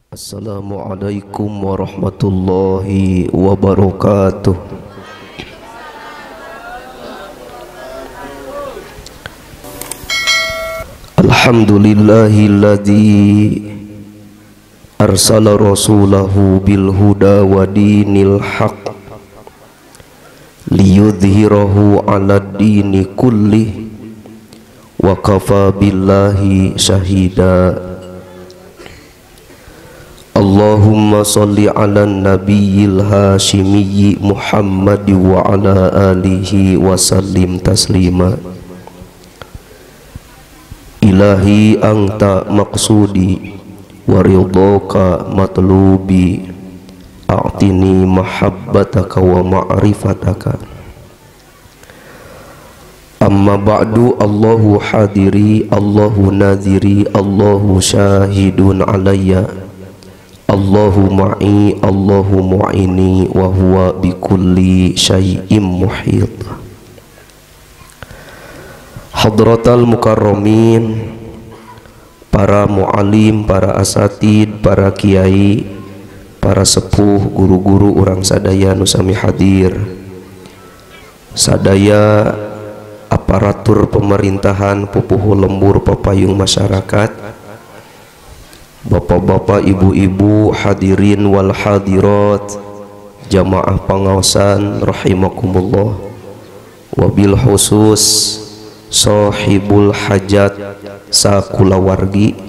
Assalamualaikum warahmatullahi wabarakatuh. Alhamdulillahilladzi arsala rasulahu bil huda wa dinil haqq liyudhhirahu 'ala dini kullih wa kafa billahi syahida. Allahumma salli ala nabiyil hashimiyyi Muhammad wa ala alihi wa sallim taslima. Ilahi anta maqsudi wa ridhaka matlubi, a'tini mahabbataka wa ma'rifataka. Amma ba'du. Allahu hadiri, Allahu nadhiri, Allahu syahidun alayya, Allahu ma'i, Allahu mu'ini, wa huwa bikulli syai'in muhit. Hadratal mukarramin, para mu'alim, para asatid, para kiai, para sepuh, guru-guru urang sadaya nu sami hadir, sadaya aparatur pemerintahan, pupuhu lembur papayung masyarakat, bapak-bapak, ibu-ibu, hadirin wal hadirat, jamaah pangaosan rahimakumullah, wabil khusus sahibul hajat sakulawargi,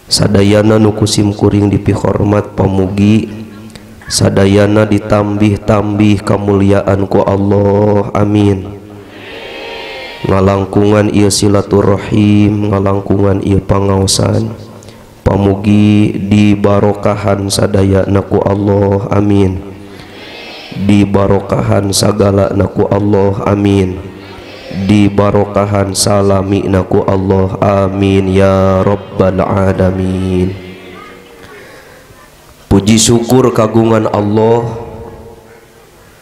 sadayana nu kusim kuring dipihormat pamugi sadayana ditambih-tambih kamuliaan ku Allah, amin. Ngalangkungan ieu silaturahim, ngalangkungan ieu pangaosan, pamugi dibarokahan sadayana ku Allah, amin. Dibarokahan sagala na ku Allah, amin. Dibarokahan salami na ku Allah, amin ya rabbal alamin. Puji syukur kagungan Allah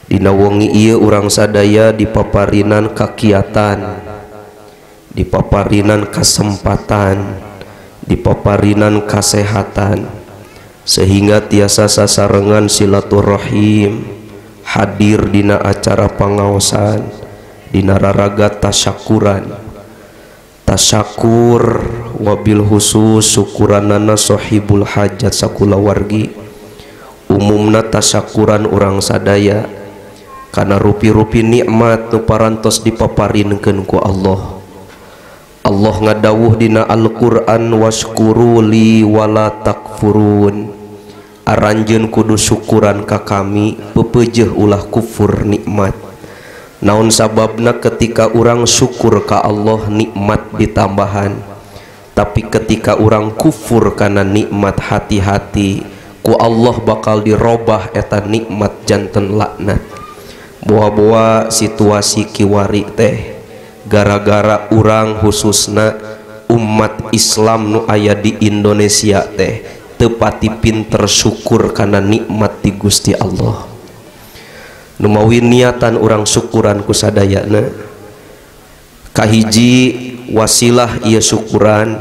dina wengi ieu urang sadaya dipaparinan kakiatan, dipaparinan kasempatan, dipaparinan kasehatan, sehingga tiasa sasarengan silaturahim, hadir dina acara pangaosan, dina raraga tasyakuran. Tasyakur wabil khusus syukuranana sahibul hajat sakulawargi, umumna tasyakuran urang sadaya kana rupi-rupi nikmat nu parantos dipaparinkeun ku Allah. Allah ngadawuh dina Al-Qur'an, washkuru li wala takfurun. Aranjeun kudu syukuran ka kami, pepeujeuh ulah kufur nikmat. Naon sababna ketika urang syukur ka Allah nikmat ditambahan, tapi ketika urang kufur kana nikmat, hati-hati ku Allah bakal dirobah eta nikmat janten laknat. Boa-boa situasi kiwari teh gara-gara urang khususna umat Islam nu aya di Indonesia teh tepati pinter syukur kana nikmat di Gusti Allah. Numawi niatan urang syukuran ku sadayana, kahiji wasilah ieu syukuran,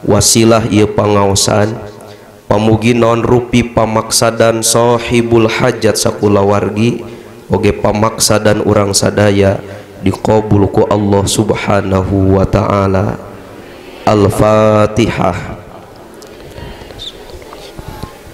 wasilah ieu pangaosan, pamugi naon rupi pamaksadan sahibul hajat sakulawargi oge pamaksadan urang sadaya diqabul ku Allah subhanahu wa ta'ala. Al-Fatihah.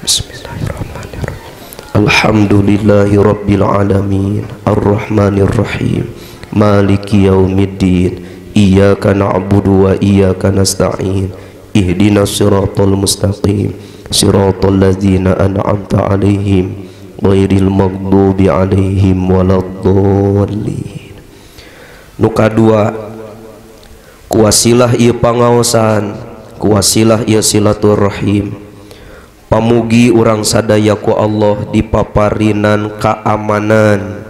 Bismillahirrahmanirrahim. Alhamdulillahi rabbil alamin, arrahmanir rahim, maliki yaumiddin, iyyaka na'budu wa iyyaka nasta'in, ihdinas siratal mustaqim, siratal ladzina an'amta 'alaihim, ghairil maghdubi 'alaihim waladdallin. Nu kadua, kuwasilah ieu pangaosan, kuwasilah ieu silaturahim, pamugi urang sadaya ku Allah dipaparinan keamanan,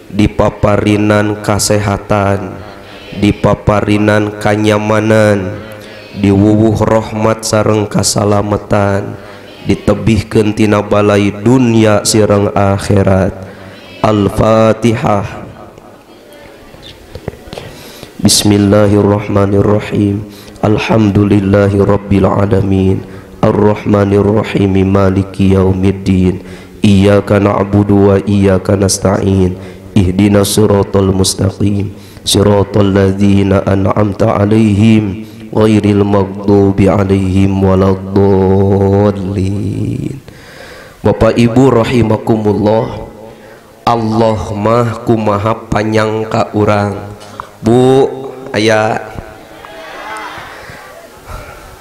dipaparinan kasehatan, dipaparinan kanyamanan, diwuwuh rahmat sareng kasalamatan, ditebihkeun tina balai dunya sareng akhirat. Al-Fatihah. Bismillahirrahmanirrahim. Alhamdulillahi rabbil alamin, Arrahmanirrahim. Maliki yaumiddin. Iyyaka na'budu wa iyyaka nasta'in. Ihdinas siratal mustaqim. Siratal ladzina an'amta 'alaihim ghairil maghdubi 'alaihim waladdallin. Bapak Ibu rahimakumullah, Allah mah kumaha panyangka urang. Bu, aya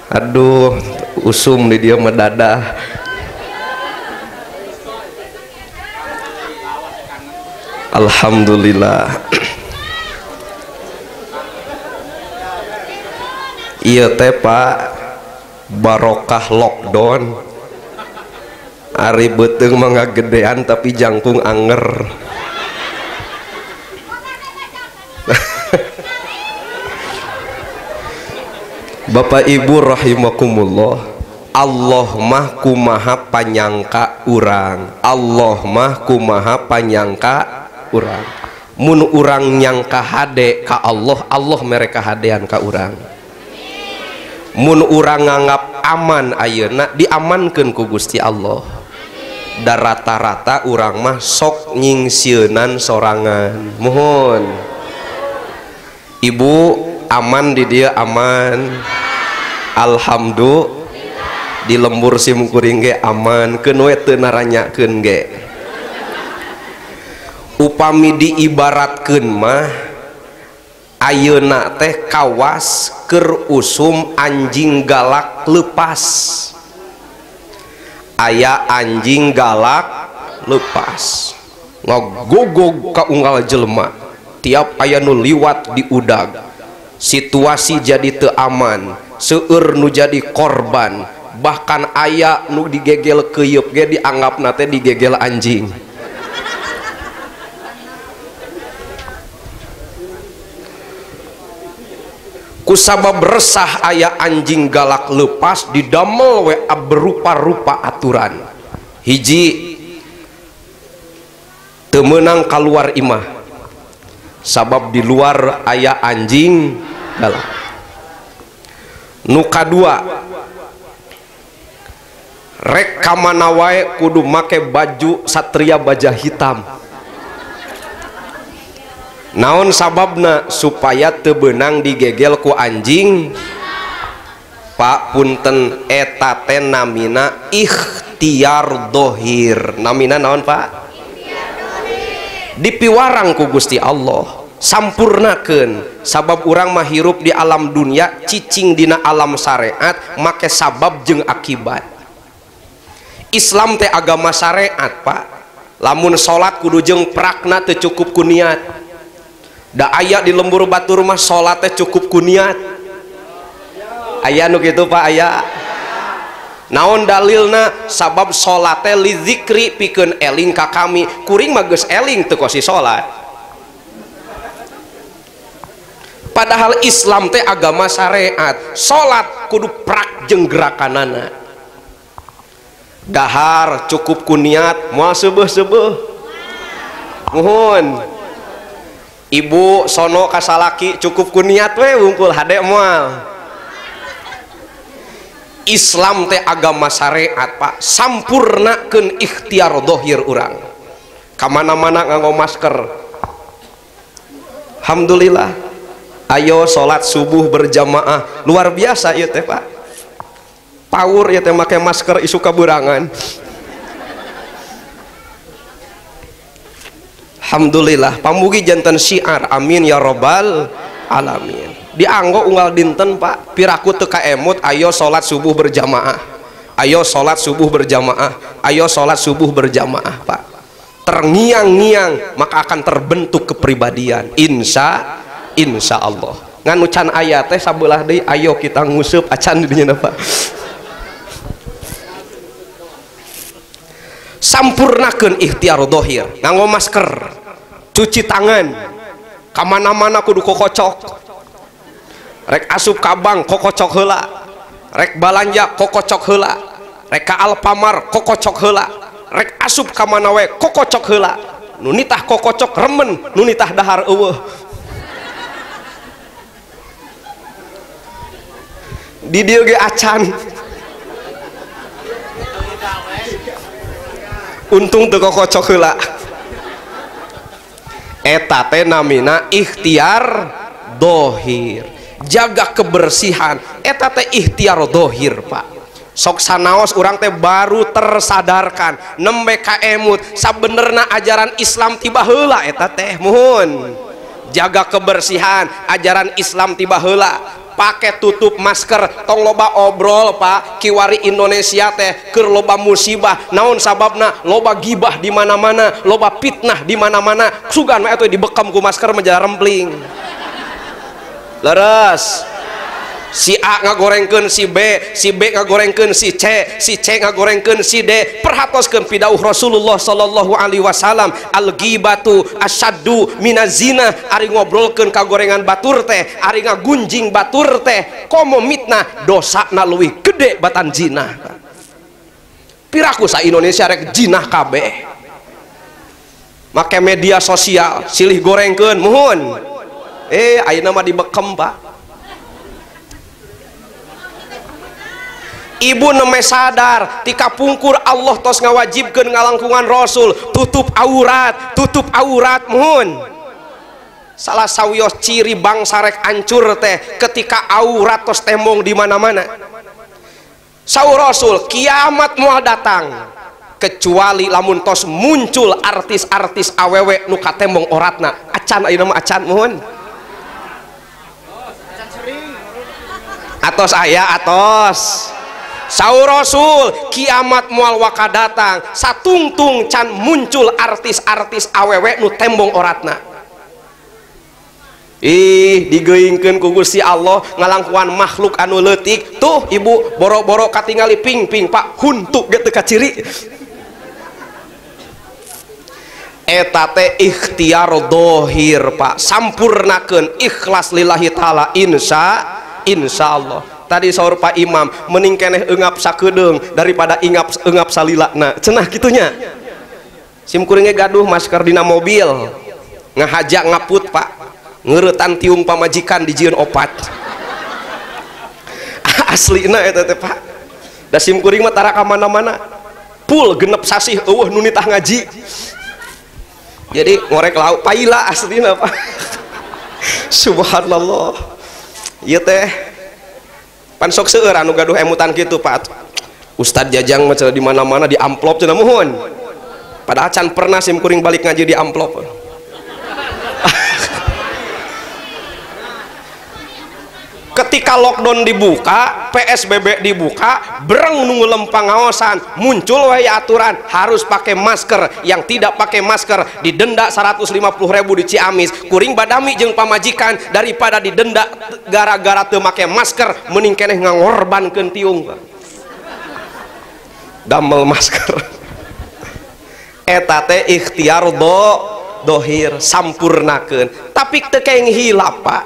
aduh usum di dia medadah. Alhamdulillah. Iya teh Pak, barokah lockdown. Ari beuteung mah ngagedean tapi jangkung anger. Bapak Ibu rahimakumullah, Allah mah kumaha panyangka urang. Allah mah kumaha panyangka urang. Mun urang nyangka hade ka Allah, Allah mere kahadean ka urang. Mun urang nganggap aman ayeuna, diamankeun ku Gusti Allah. Da rata-rata urang mah sok nyingsieunan sorangan. Mohon Ibu aman di dia aman, alhamdulillah. Di lembur sim kuring ge aman, keun we teu naranyakeun ge. Upami diibaratkeun mah ayeuna teh kawas keur usum anjing galak lepas. Aya anjing galak lepas ngagogog ka unggal jelema, tiap aya nu liwat diudag. Situasi jadi teu aman, seueur nu jadi korban, bahkan aya nu digegel keuyeub ge dianggapna teh digegel anjing. Kusabab resah aya anjing galak lepas didamel we berupa-rupa aturan. Hiji, teu meunang kaluar imah sabab di luar aya anjing galak. Nu kadua, rek ka mana wae kudu make baju satria baja hitam. Naon sababna? Supaya teu beunang digegel ku anjing. Pak punten, eta teh namina ikhtiar dohir. Namina naon Pak? Dipiwarang ku Gusti Allah, sampurnakeun. Sabab urang mah hirup di alam dunia, cicing dina alam syariat, make sabab jeung akibat. Islam teh agama syariat Pak. Lamun salat kudu jeung prakna, teu cukup ku niat. Da aya di lembur batur mah salat teh cukup ku niat. Aya nu kitu Pak, aya. Naon dalilna? Sabab salat teh li zikri, pikeun eling ka kami. Kuring mah geus eling teu kosi salat. Padahal Islam teh agama syariat. Salat kudu prak jeung gerakanana. Dahar cukup ku niat, moal seubeuh-seubeuh. Muhun. Ibu sono kasalaki cukup ku niat we wungkul hade moal. Islam teh agama syariat Pak, sampurnakeun ikhtiar dohir urang. Kamana-mana nganggo masker. Alhamdulillah. Ayo salat subuh berjamaah, luar biasa ieu teh Pak. Power ieu teh make masker isu kaburangan. Alhamdulillah, pamugi janten syiar, amin ya robbal alamin. Dianggo unggal dinten Pak, piraku teu kaemut, ayo salat subuh berjamaah, ayo salat subuh berjamaah, ayo salat subuh berjamaah Pak. Terngiang-ngiang maka akan terbentuk kepribadian, insya Allah. Ngan can aya teh sabelah deui, ayo kita nguseup acan di dinya Pak. Sampurnakeun ikhtiar dohir, nganggo masker, cuci tangan, kamana-mana kudu kokocok, rek asup ka bank kokocok heula, rek balanja kokocok heula, rek ka Alfamart kokocok heula, rek asup ka mana wae kokocok heula, nu nitah kokocok remen, nu nitah dahar eueuh. Di dieu ge acan. Untung teu kokocok heula. Eta teh namina ikhtiar dohir. Jaga kebersihan eta teh ikhtiar dohir Pak. Sok sanaos urang teh baru tersadarkan nembe ka emut sabenerna ajaran Islam tiba heula eta teh muhun. Jaga kebersihan ajaran Islam tiba heula, pakai tutup masker, tong loba obrol Pak. Kiwari Indonesia teh keur loba musibah, naon sababna? Loba gibah di mana-mana, loba fitnah di mana-mana. Sugan mah atuh dibekam ku masker menjadi rempling. Leres. Si A ngagorengkeun si B, si B ngagorengkeun si C, si C ngagorengkeun si D. Perhatoskeun pidauh Rasulullah sallallahu alaihi wasallam, al ghibatu asyaddu minaz zina. Ari ngobrolkeun kagorengan batur teh, ari ngagunjing batur teh, komo mitnah dosana leuwih gede batan zina. Piraku sa Indonesia rek jinah kabeh. Make media sosial silih gorengkeun muhun. Ayeuna mah dibekem Pak. Ibu neme sadar tika pungkur Allah tos ngawajibkeun ngalangkungan Rasul tutup aurat muhun. Salah sawios ciri bangsa rek ancur teh ketika aurat tos tembong di mana-mana. Saur Rasul kiamat moal datang kecuali lamun tos muncul artis-artis awewe nu katembong oratna. Acan ayeuna mah acan muhun. Atos aya atos. Saur Rasul kiamat moal waka datang satungtung can muncul artis-artis awewe nu tembong oratna. Ih digeuingkeun ku Gusti Allah ngalangkuan makhluk anu leutik tuh ibu boro-boro katingali ping-ping Pak huntu ge teu kaciri. Eta teh ikhtiar dohir Pak, sampurnakeun ikhlas lillahi taala insyaallah. Tadi saur Pak Imam mending keneh eungap sakedeung daripada ingap eungap salilana cenah kitunya. Sim kuring ge gaduh masker dina mobil ngahaja ngaput Pak, ngeuretan tiung pamajikan dijieun opat. Aslina eta teh Pak. Da sim kuring mah tara ka mana-mana full genep sasih eueuh nu nitah ngaji. Jadi ngorek lauk paila aslina Pak. Subhanallah. Ieu teh pan sok seueur anu gaduh emutan kitu Pak. Ustad Jajang mah cenah di mana-mana di amplop cenah muhun. Padahal can pernah sim kuring balik ngaji di amplop. Ketika lockdown dibuka, PSBB dibuka, bereng nunggu lempang ngaosan, muncul wae aturan harus pakai masker, yang tidak pakai masker didenda 150.000 di Ciamis. Kuring badami jeung pamajikan daripada didenda gara-gara teu make masker, mending keneh ngangorbankeun tiung. Damel masker. Eta teh ikhtiar dohir sampurnakeun, tapi teu kenging hilap Pak.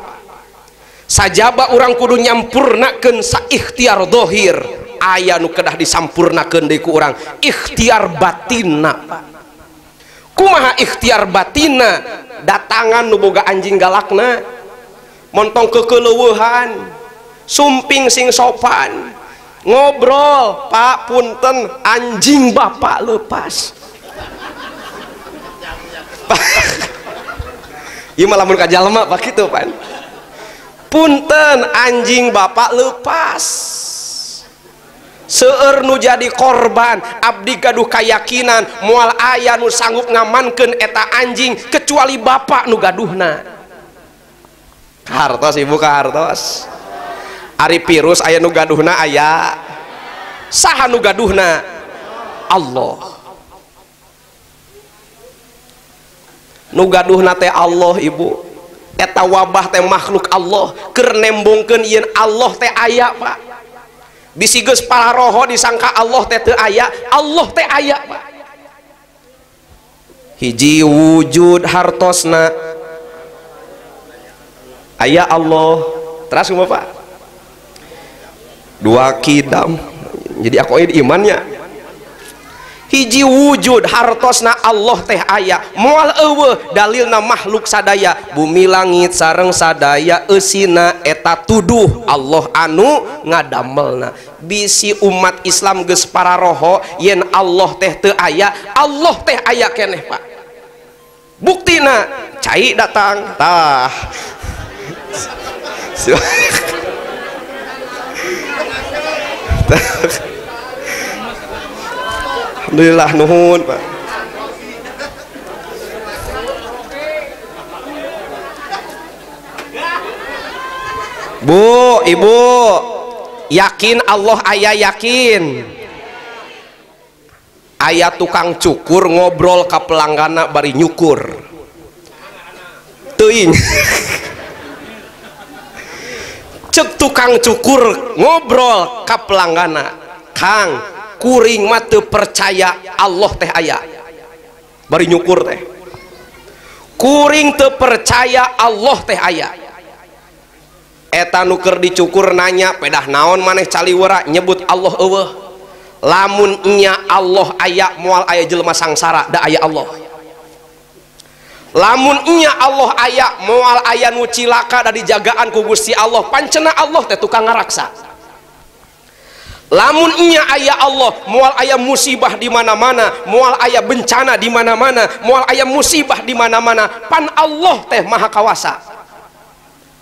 Sajaba urang kudu nyampurnakeun sa ikhtiar dohir, aya nu kedah disampurnakeun deui ku urang ikhtiar batinna Pak. Kumaha ikhtiar batinna? Datangan nu boga anjing galakna, montong kekeleuweuhan, sumping sing sopan, ngobrol Pak punten anjing bapak lepas. Ieu mah lamun ka jalma Pak kitu pan. Punten anjing bapak lepas. Seueur nu jadi korban, abdi gaduh kayakinan moal aya nu sanggup ngamankeun eta anjing kecuali bapak nu gaduhna. Kahartos ibu kahartos. Ari virus aya nu gaduhna aya. Saha nu gaduhna? Allah. Nu gaduhna teh Allah ibu. Eta wabah teh makhluk Allah keur nembongkeun yen Allah teh aya Pak. Bisi geus pararoho disangka Allah teh teu aya, Allah teh aya Pak. Hiji wujud hartosna aya Allah. Teras kumaha Pak? Dua kidam. Jadi aku ini imannya. Hiji wujud hartosna Allah teh aya moal eueuh dalilna makhluk sadaya bumi langit sareng sadaya eusina eta tuduh Allah anu ngadamelna. Bisi umat Islam geus pararoho yen Allah teh teu aya, Allah teh aya keneh Pak. Buktina cai datang tah. Alhamdulillah nuhun Pak. Bu, Ibu, yakin Allah aya yakin. Aya tukang cukur ngobrol ka pelanggana bari nyukur. Teuing. Cek tukang cukur ngobrol ka pelanggana, Kang, kuring mah teu percaya Allah teh aya. Bari nyukur teh. Kuring teu percaya Allah teh aya. Eta nu keur dicukur nanya, pedah naon maneh caliwera nyebut Allah eueuh. Lamun nya Allah aya moal aya jelema sangsara da aya Allah. Lamun nya Allah aya moal aya nu cilaka da dijagaan ku Gusti Allah. Pancena Allah teh tukang ngaraksa. Lamun nya aya Allah moal aya musibah di mana-mana, moal aya bencana di mana-mana, moal aya musibah di mana-mana. Pan Allah teh maha kawasa.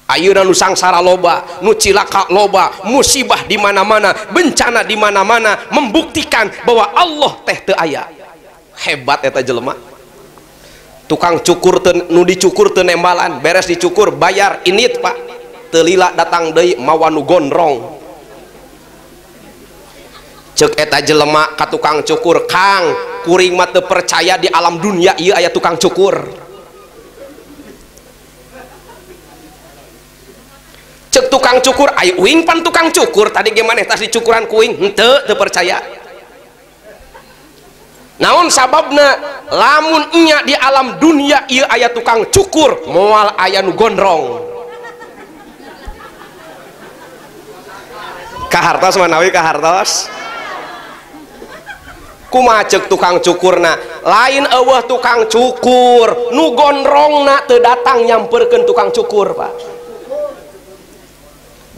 Ayeuna nu sangsara loba, nu cilaka loba, musibah di mana-mana, bencana di mana-mana, membuktikan bahwa Allah teh teu aya. Hebat eta jelema. Tukang cukur teu, nu dicukur teu nembalan, beres dicukur bayar init Pak. Teu lila datang deui mawa nu gondrong. Cek eta jelema ka tukang cukur, Kang, kuring mah teu percaya di alam dunia ieu aya tukang cukur. Cek tukang cukur, ai uing pan tukang cukur tadi ge maneh tas dicukuran kuing, henteu teu percaya. Naon sababna? Lamun nya di alam dunia ieu aya tukang cukur, moal aya nu gondrong. Kahartos manawi kahartos. Kumaha cek tukang cukurna? Lain eueuh tukang cukur, nu gondrongna teu datang nyamperkeun tukang cukur, Pak.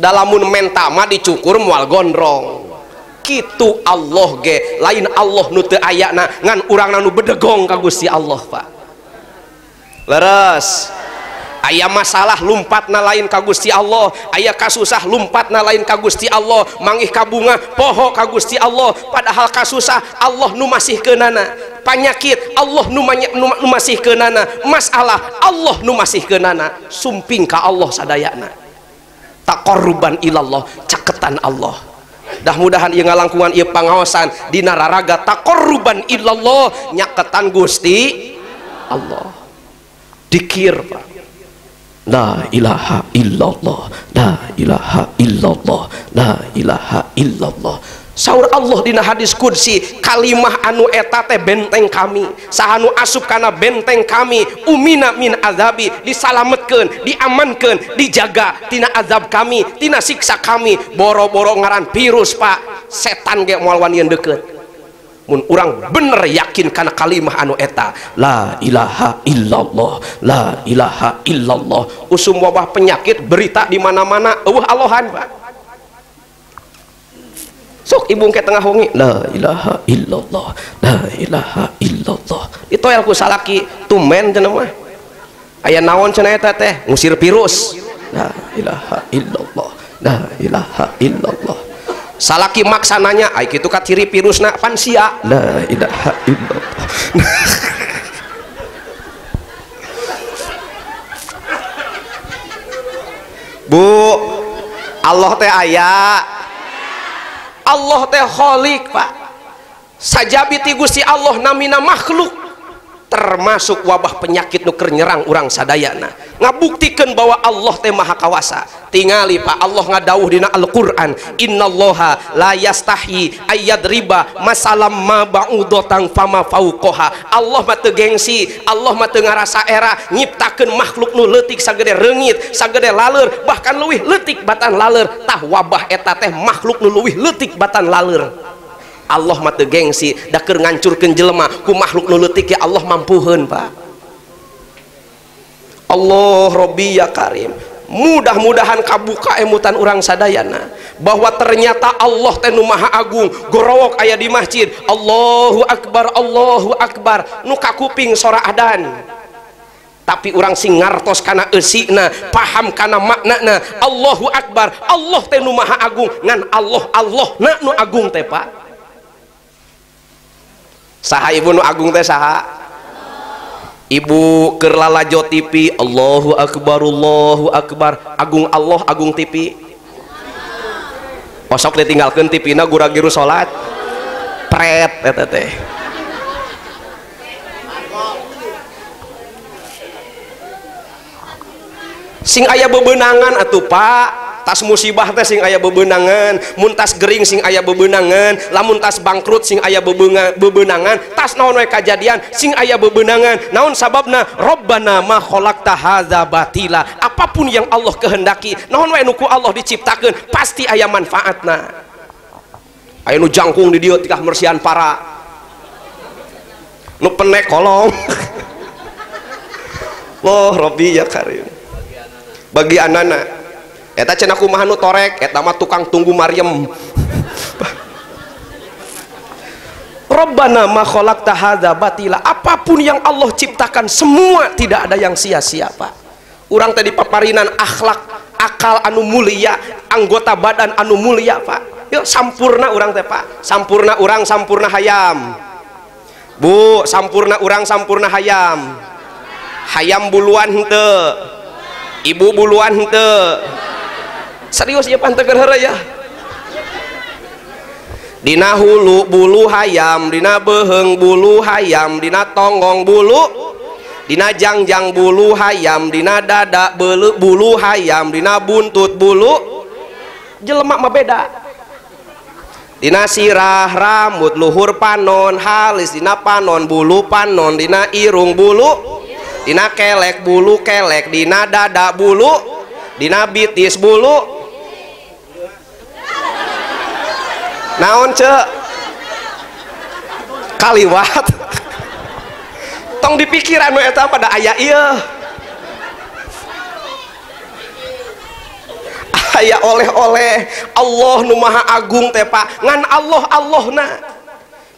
Dalamun menta mah dicukur moal gondrong. Kitu Allah ge, lain Allah nu teu ayana ngan urangna nu bedegong ka Gusti Allah, Pak. Leres. Aya masalah lumpatna lain ka Gusti Allah, aya kasusah lumpatna lain ka Gusti Allah, manggih kabunga poho ka Gusti Allah, padahal kasusah Allah nu masihkeunana, panyakit Allah nu masihkeunana, masalah Allah nu masihkeunana, sumping ka Allah sadayana. Taqarruban ilallah, caketan Allah. Dah mudahan ieu ngalangkungan ieu pangaosan dina raraga taqarruban ilallah, nyaketan Gusti Allah. Dikir, Pak. La ilaha illallah, la ilaha illallah, la ilaha illallah. Saur Allah dina hadis qudsi, kalimah anu eta teh benteng kami, saha nu asup kana benteng kami, umina min azabi, disalametkeun, diamankeun, dijaga tina azab kami, tina siksa kami. Boro-boro ngaran virus, Pak, setan ge moal wanian deukeut. Mun urang bener yakin kana kalimah anu eta, la ilaha illallah, la ilaha illallah. Usum wabah penyakit berita di mana-mana eueuh Allahan, Pak. Sok ibu ke tengah wengi, la ilaha illallah, la ilaha illallah. Ditoel ku salaki, tumben cenah mah. Aya naon cenah eta teh? Ngusir virus. La ilaha illallah, la ilaha illallah. Salaki maksananya, ai kitu ka ciri virusna pan sia. La ilaha illallah. Bu, Allah teh aya. Allah teh khalik, Pak. Sajabi ti Gusti Allah namina makhluk, termasuk wabah penyakit nu keur nyerang urang sadayana, ngabuktikeun bahwa Allah teh maha kawasa. Tingali, Pak, Allah ngadawuh dina Al-Qur'an, innallaha la yastahi ayyadriba masalam ma ba'udatan fama fauqaha. Allah mah teu gengsi, Allah mah teu ngarasa era nyiptakeun makhluk nu leutik sagede reungit, sagede laleur, bahkan leuwih leutik batan laleur. Tah wabah eta teh makhluk nu leuwih leutik batan laleur. Allah mah teu gengsi da keur ngancurkeun jelema ku makhluk nu leutik ya Allah mampuheun Pak. Allah Rabbi ya Karim. Mudah-mudahan kabuka emutan urang sadayana bahwa ternyata Allah teh nu maha agung. Gorowok aya di masjid, Allahu Akbar, Allahu Akbar, nu kakuping sora adan, tapi urang sing ngartos kana eusina, paham kana maknana. Allahu Akbar, Allah teh nu maha agung, ngan Allah Allah na nu agung teh Pak. Saha ibu nu agung teh saha? Ibu keur lalajo TV, Allahu Akbar, Allahu Akbar, agung Allah, agung TV. Osok ditinggalkeun TV-na gura-giru salat. Pret eta teh. Sing aya bebenangan atuh Pak. Tas musibah teh sing aya bebenangan, mun tas gering sing aya bebenangan, lamun tas bangkrut sing aya bebenangan, tas naon we kajadian sing aya bebenangan. Naon sababna? Rabbana ma khalaqta hadza batila. Apapun yang Allah kehendaki, naon we nu ku Allah diciptakeun pasti aya manfaatna. Aya nu jangkung di dieu tikah mersihan para. Nu penek kolong. Loh Rabbi ya Karim. Bagi anana eta cenah kumaha nu torek, eta mah tukang tunggu Maryam. Rabbana ma khalaqta hadza batila. Apapun yang Allah ciptakan semua tidak ada yang sia-sia Pak. Urang teh dipaparinan akhlak, akal anu mulia, anggota badan anu mulia Pak. Yuk sampurna urang teh Pak. Sampurna urang, sampurna hayam. Bu, sampurna urang, sampurna hayam. Hayam buluan henteu. Ibu buluan henteu. Serius ya panteker heureuy ya. Dina hulu bulu hayam, dina beuheung bulu hayam, dina tonggong bulu, dina jangjang bulu hayam, dina dada bulu bulu hayam, dina buntut bulu. Jelema mah beda. Dina sirah rambut luhur panon halis, dina panon bulu panon, dina irung bulu, dina kelek bulu kelek, dina dada bulu, dina bitis bulu. Naon cek kaliwat. Tong dipikir anu eta pada aya ieu aya oleh-oleh. Allah nu maha agung teh Pak, ngan Allah Allahna.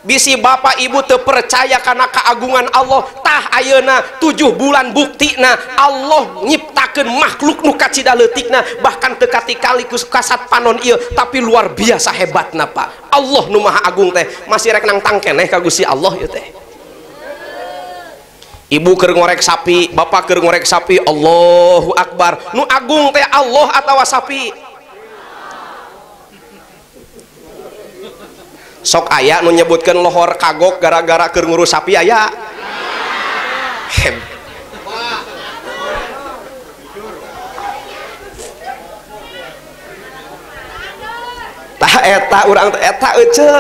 Bisi bapak ibu teu percaya kana keagungan Allah, tah ayeuna 7 bulan buktina Allah nyiptakeun makhluk nu kacida leutikna, bahkan teu katikali ku kasat panon ieu, tapi luar biasa hebatna Pak. Allah nu maha agung teh masih rek nangtang keneh ka Gusti Allah ieu teh. Ibu keur ngorek sapi, bapak keur ngorek sapi, Allahu Akbar. Nu agung teh Allah atawa sapi? Sok aya nu nyebutkeun lohor kagok gara-gara keur ngurus sapi aya. Heb. Tah eta urang teh eta euceu.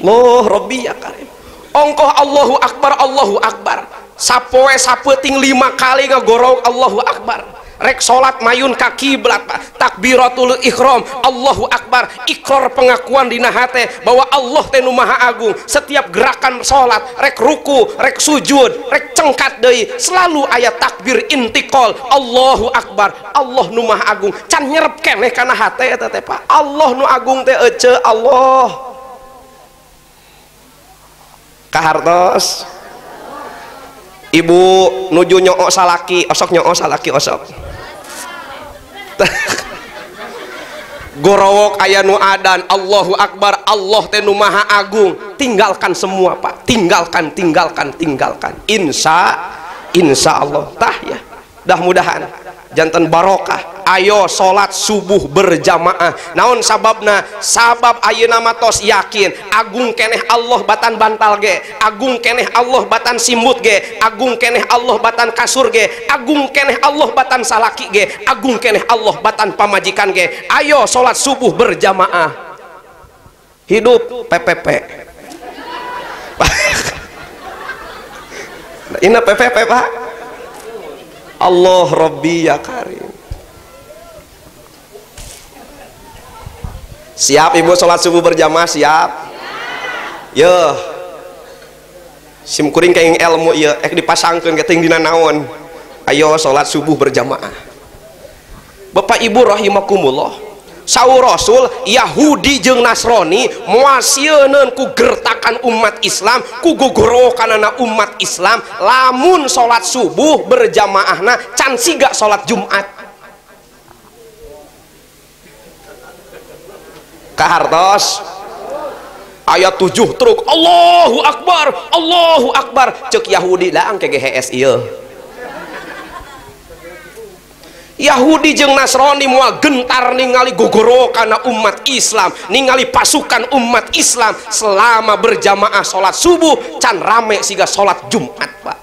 Loh Rabbi ya Karim. Ongkoh Allahu Akbar, Allahu Akbar. Sapoe sapeuting 5 kali ngagorok Allahu Akbar. Rek salat mayun ka kiblat Pak, takbiratul ihram Allahu Akbar, ikrar pengakuan dina hate bahwa Allah teh nu maha agung. Setiap gerakan salat, rek ruku, rek sujud, rek cengkat deui, selalu aya takbir intiqal Allahu Akbar, Allah nu maha agung. Can nyerep keneh kana hate eta teh Pak. Allah nu agung teh ece Allah. Kahartos ibu nuju nyoo salaki, osok nyoo salaki osok. Gorowok aya nu adan Allahu Akbar, Allah teh nu maha agung. Tinggalkan semua Pak, tinggalkan, tinggalkan, tinggalkan. Insya Allah tah ya, dah mudahan jantan barokah. Ayo salat subuh berjamaah. Naon sababna? Sabab ayeuna mah tos yakin agung keneh Allah batan bantal ge, agung keneh Allah batan simbut ge, agung keneh Allah batan kasur ge, agung keneh Allah batan salaki ge, agung keneh Allah batan pamajikan ge. Ayo salat subuh berjamaah. Hidup PPP. Ini PPP Pak. Allah Rabbi ya Karim. Siap ibu sholat subuh berjamaah? Siap. Yeuh. Sim kuring kayak ilmu ieu ek dipasangkeun ke teuing dina naon. Ayo salat subuh berjamaah. Bapak Ibu rahimakumullah. Saur Rasul Yahudi jeung Nasrani moal sieuneun ku gertakan umat Islam, ku gogorokanana umat Islam lamun salat subuh berjamaahna can siga salat Jumat. Kahartos ayat 7 truk Allahu Akbar, Allahu Akbar, cek Yahudi lah angke GHS ieu. Yahudi jeung Nasrani moal gentar ningali gogorokana umat Islam, ningali pasukan umat Islam selama berjamaah salat subuh can rame siga salat Jumat, Pak.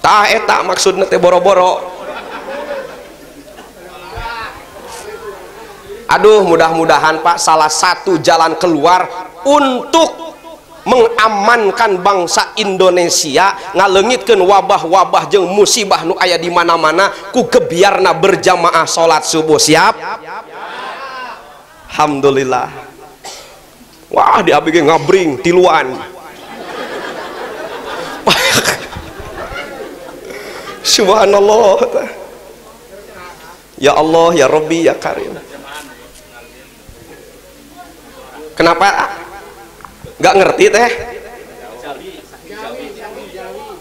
Tah eta maksudna teh boro-boro. Aduh, mudah-mudahan Pak salah satu jalan keluar untuk mengamankan bangsa Indonesia ngaleungitkeun wabah-wabah jeung musibah nu aya di mana-mana ku gebiarna berjamaah salat subuh. Siap? Alhamdulillah. Wah, di abg ngabring tiluan. Subhanallah. Ya Allah, ya Rabbi, ya Karim. Kenapa? Nggak ngerti teh?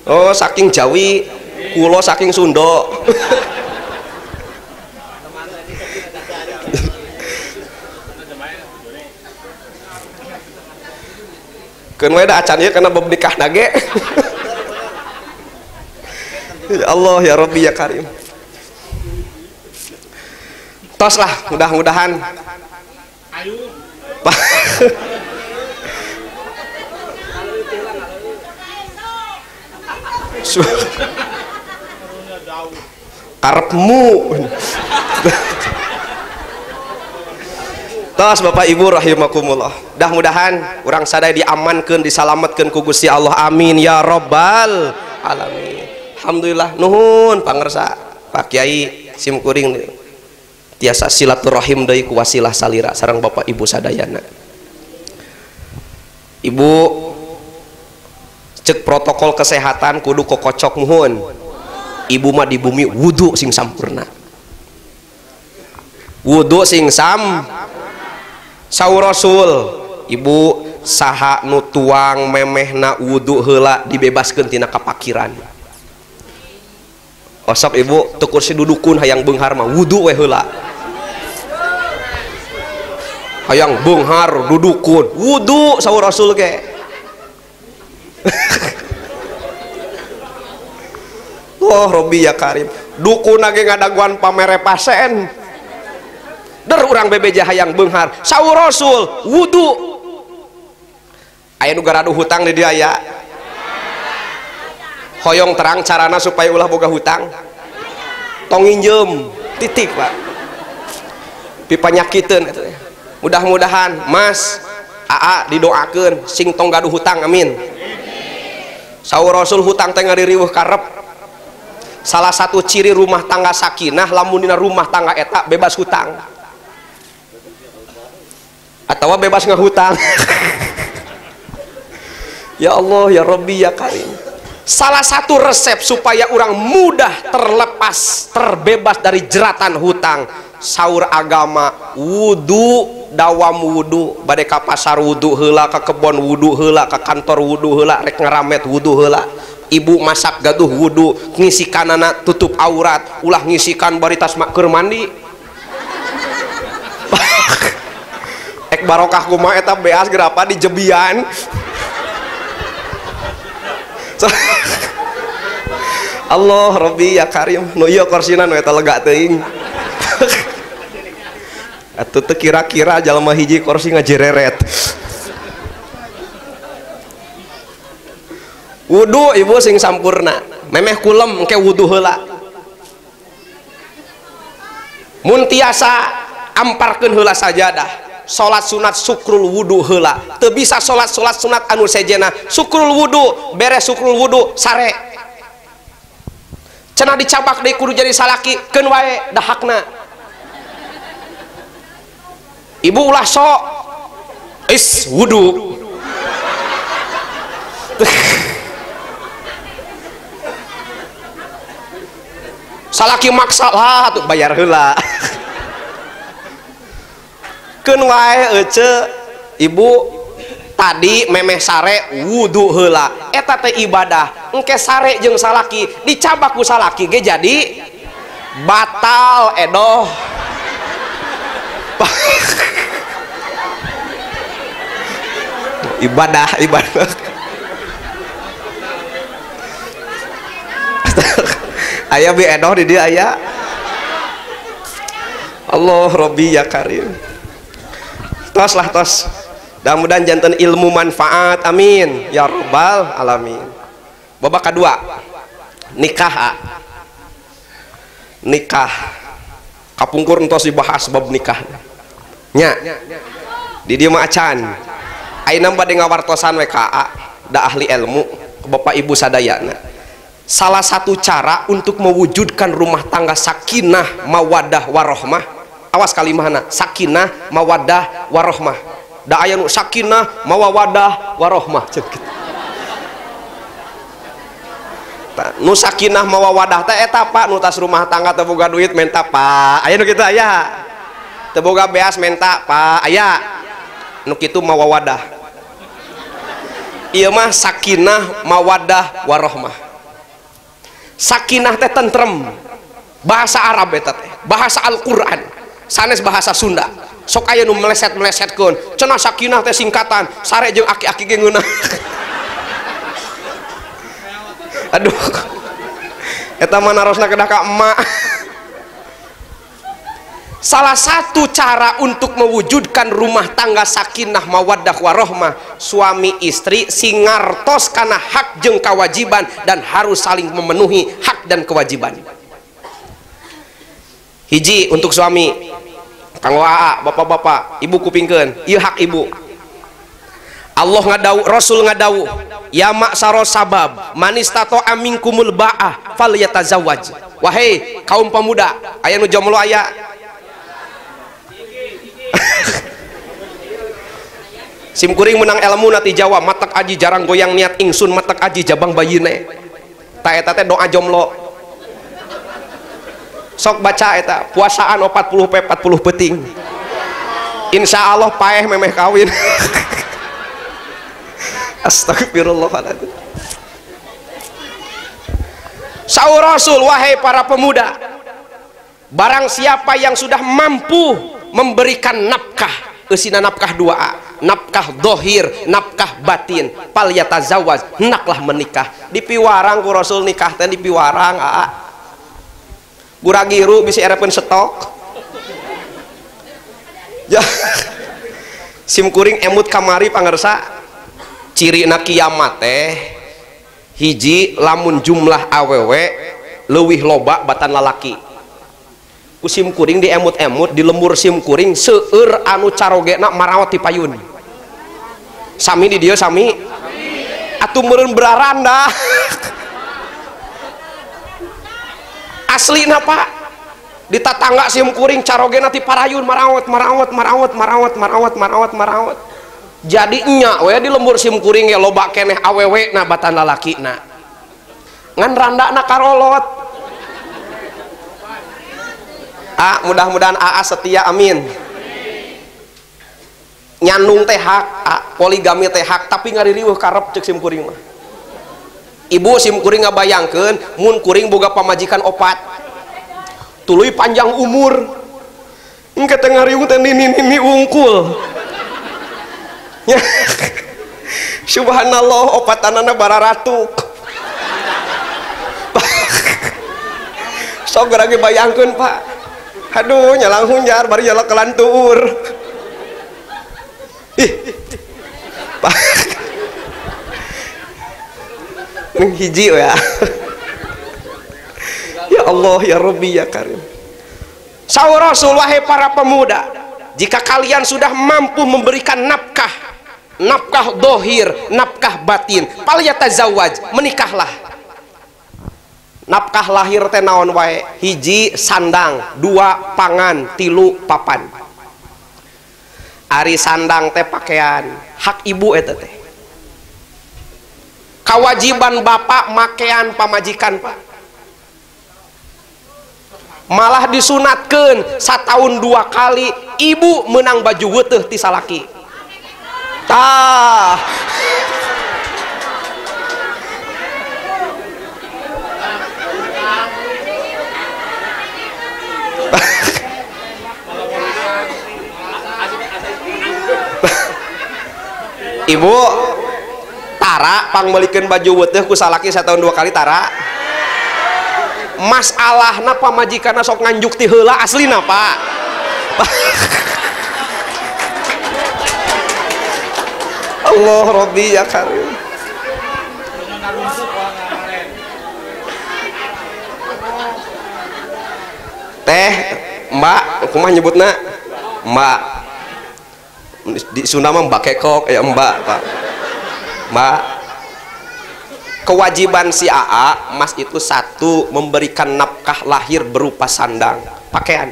Oh, saking Jawi, kulo saking Sunda. Keun we da acan ieu kana bab nikah nage. Ya Allah, ya Rabbi, ya Karim. Tos lah, mudah-mudahan. Karepmu. Tos Bapak Ibu rahimakumullah. Mudah-mudahan urang sadaya diamankeun, disalametkeun ku Gusti Allah. Amin ya rabbal alamin. Alhamdulillah, nuhun pangersa Pak Kiai sim kuring tiasa silaturahim deui ku wasilah salira sareng Bapak Ibu sadayana. Ibu cek protokol kesehatan kudu kokocok muhun. Ibu mah di bumi wudu sing sampurna. Wudu sing sam saur Rasul, ibu saha nu tuang memehna wudu heula dibebaskeun tina kapakiran. Osok ibu teu kursi dudukun hayang beunghar mah wudu we heula. Hayang beunghar dudukun wudu saur Rasul ge. Oh Robbi ya Karim, dukun ge ngadaguan pamere pasen. Der urang bebeja hayang beunghar saur Rasul wudu. Aya nu garadu hutang di dieu aya. Hoyong terang carana supaya ulah boga hutang. Tong nginjem titik Pak. Pipanyakiteun eta. Mudah-mudahan Mas AA didoakeun sing tong gaduh hutang, amin. Saur Rasul hutang teh ngaririweuh karep. Salah satu ciri rumah tangga sakinah lamun dina rumah tangga eta bebas hutang. Atau bebas ngehutang. Ya Allah ya Rabbi ya Karim. Salah satu resep supaya orang mudah terlepas, terbebas dari jeratan hutang, saur agama wudu, dawam wudu, bade ka pasar wudu heula, ka kebon wudu heula, ka kantor wudu heula, rek ngeramet wudu heula. Ibu masak gaduh wudu, ngisikanana tutup aurat, ulah ngisikan baritas mak keur mandi. Ek barokah kumaha eta beas gerapa di jebian. Allah Rabbi ya Karim, nu ieu korsina nu eta lega teuing. Atuh teu kira-kira jalma hiji kursi ngajereret. Wudu ibu sing sampurna, memeh kulem engke wudu heula. Mun tiasa amparkeun heula sajadah. Salat sunat syukrul wudu heula. Teu bisa salat salat sunat anu sejena, syukrul wudu, beres syukrul wudu sare. Cenah dicabak deui kudu jadi salaki, keun wae dahakna. Ibu ulah sok. Is wudu. Salaki maksa lah tuh bayar heula. Keun wae ece ibu tadi memeh sare wudu heula eta teh ibadah engke sare jeung salaki dicabak ku salaki ge jadi batal edoh. Ibadah ibadah. Aya bi edoh di dia aya. Allah Rabbi ya Karim. Tos lah tos. Mudah-mudahan jantan ilmu manfaat, amin ya robbal alamin. Babak kedua, nikah. Nikah kapungkur entos dibahas bab nikah nya di dieu mah acan. Ayeuna bade ngawartosan we ka da ahli ilmu bapak ibu sadayana. Salah satu cara untuk mewujudkan rumah tangga sakinah mawaddah warohmah, awas kalimahna sakinah mawaddah warohmah. Da aya nu sakinah mawawadah warohmah cek kitu. Nu sakinah mawawadah teh eta Pak nu tas rumah tangga teu boga duit menta Pak. Aya nu kitu aya. Teu boga beas menta Pak aya. Nu kitu mawawadah. Ieu mah sakinah mawadah warohmah. Sakinah teh tentrem. Bahasa Arab eta teh, bahasa Al-Qur'an, sanes bahasa Sunda. Sok aya nu meleset-melesetkeun cenah sakinah teh singkatan sare jeung aki-aki ge ngeunah. Aduh eta mah narosna kedah ka emak. Salah satu cara untuk mewujudkan rumah tangga sakinah mawaddah warohmah, suami istri sing ngartos kana hak jeung kewajiban dan harus saling memenuhi hak dan kewajiban. Hiji untuk suami, kanggo aa, bapak-bapak, ibu kupingkeun, ieu hak ibu. Allah ngadau, Rasul ngadau, ya maksaro sabab, manistato aminkumul ba'ah falyatazawwaj. Wahai kaum pemuda, aya nu jomblo aya. Sim kuring menang ilmu nati Jawa, matak aji jarang goyang niat ingsun, matak aji jabang bayine. Ta eta teh doa jomblo. Sok baca eta puasaan 40 p 40 peting. Insya Allah paeh memeh kawin. Astagfirullahaladzim. Saur Rasul, wahai para pemuda, barang siapa yang sudah mampu memberikan nafkah, eusina nafkah dua, nafkah dohir, nafkah batin, falyatazawwaj, hendaklah menikah. Dipiwarang ku Rasul nikah teh dipiwarang aa. Guragiru bisa erepeun stok. Ya. Sim kuring emut kamari pangersa, cirina kiamat teh hiji lamun jumlah awewe leuwih loba batan lalaki. Ku sim kuring di emut-emut di lembur sim kuring seueur anu carogena marawat ti payun. Sami di dieu sami. Atuh meureun beraranda. Aslina Pak, di tatangga sim kuring carogena ti parayun marawat marawat marawat marawat marawat marawat marawat. Jadi nya we di lembur sim kuring ya loba keneh awewe na batan lalaki na. Ngan randana karolot. A mudah-mudahan AA setia amin. Nyandung teh hak, A, poligami teh hak, tapi ngaririweuh karep cek sim kuring mah. Ibu sim kuring ngabayangkeun mun kuring boga pamajikan opat. Tuluy panjang umur. Engke teh ngariung teh nini-nini wungkul. Ya. Subhanallah opatanana bararatuk. Sok geura bayangkeun Pak. Aduh nyalang hunjar bari nyala kelantur. Ih. Pak. Hiji ya. Ya Allah ya Rabbi ya Karim. Saur Rasul, wahai para pemuda, jika kalian sudah mampu memberikan nafkah, nafkah dohir, nafkah batin, falyatazawwaj, menikahlah. Nafkah lahir teh naon wae? Hiji sandang, dua pangan, tilu papan. Ari sandang teh pakaian hak ibu eta teh. Kewajiban bapak makean pamajikan Pak. Malah disunatkeun satahun 2 kali ibu menang baju weteuh ti salaki. Tah. Ibu tara pangmeulikeun baju weteuh ku salaki satahun 2 kali tara. Masalahna pamajikanna sok nganjuk ti heula aslina Pak. Allah Rabbi ya Karim. Teh Mbak kumaha nyebutna? Mbak. Di Sunda mah Mbak Kekok ya Mbak Pak. Mbak. Kewajiban si AA Mas itu satu, memberikan nafkah lahir berupa sandang, pakaian.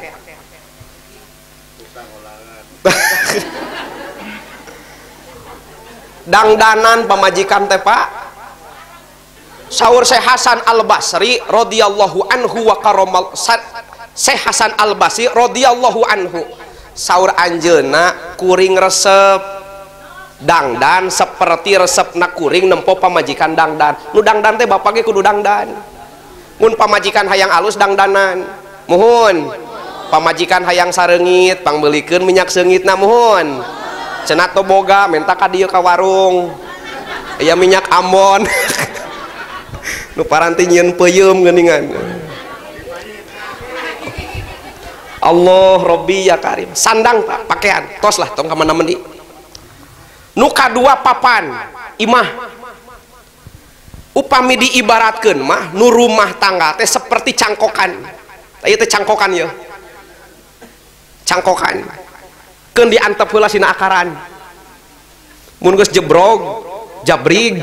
Dangdanan pamajikan teh Pak. Saur Syekh Hasan Al Basri radhiyallahu anhu wa karamal Syekh Hasan Al Basri radhiyallahu anhu saur anjeunna kuring resep dangdan seperti resepna kuring nempo pamajikan dangdan. Nu dangdan teh bapak ge kudu dangdan. Mun pamajikan hayang alus dangdanan. Muhun. Pamajikan hayang sareungit pangbeulikeun minyak seungitna muhun. Cenah teu boga minta ka dieu ka warung. Aya minyak Ambon. Nu paranti nyieun peuyeum geuningan. Allah Rabbi ya Karim. Sandang Pak, pakaian. Tos lah tong ka mana mendi. Nu kadua papan imah. Upami diibaratkeun mah nu rumah tangga teh seperti cangkokan. Ieu teh cangkokan yeuh. Cangkokan. Keun diantep heula sina akaran. Mun geus jebrog, jabrig.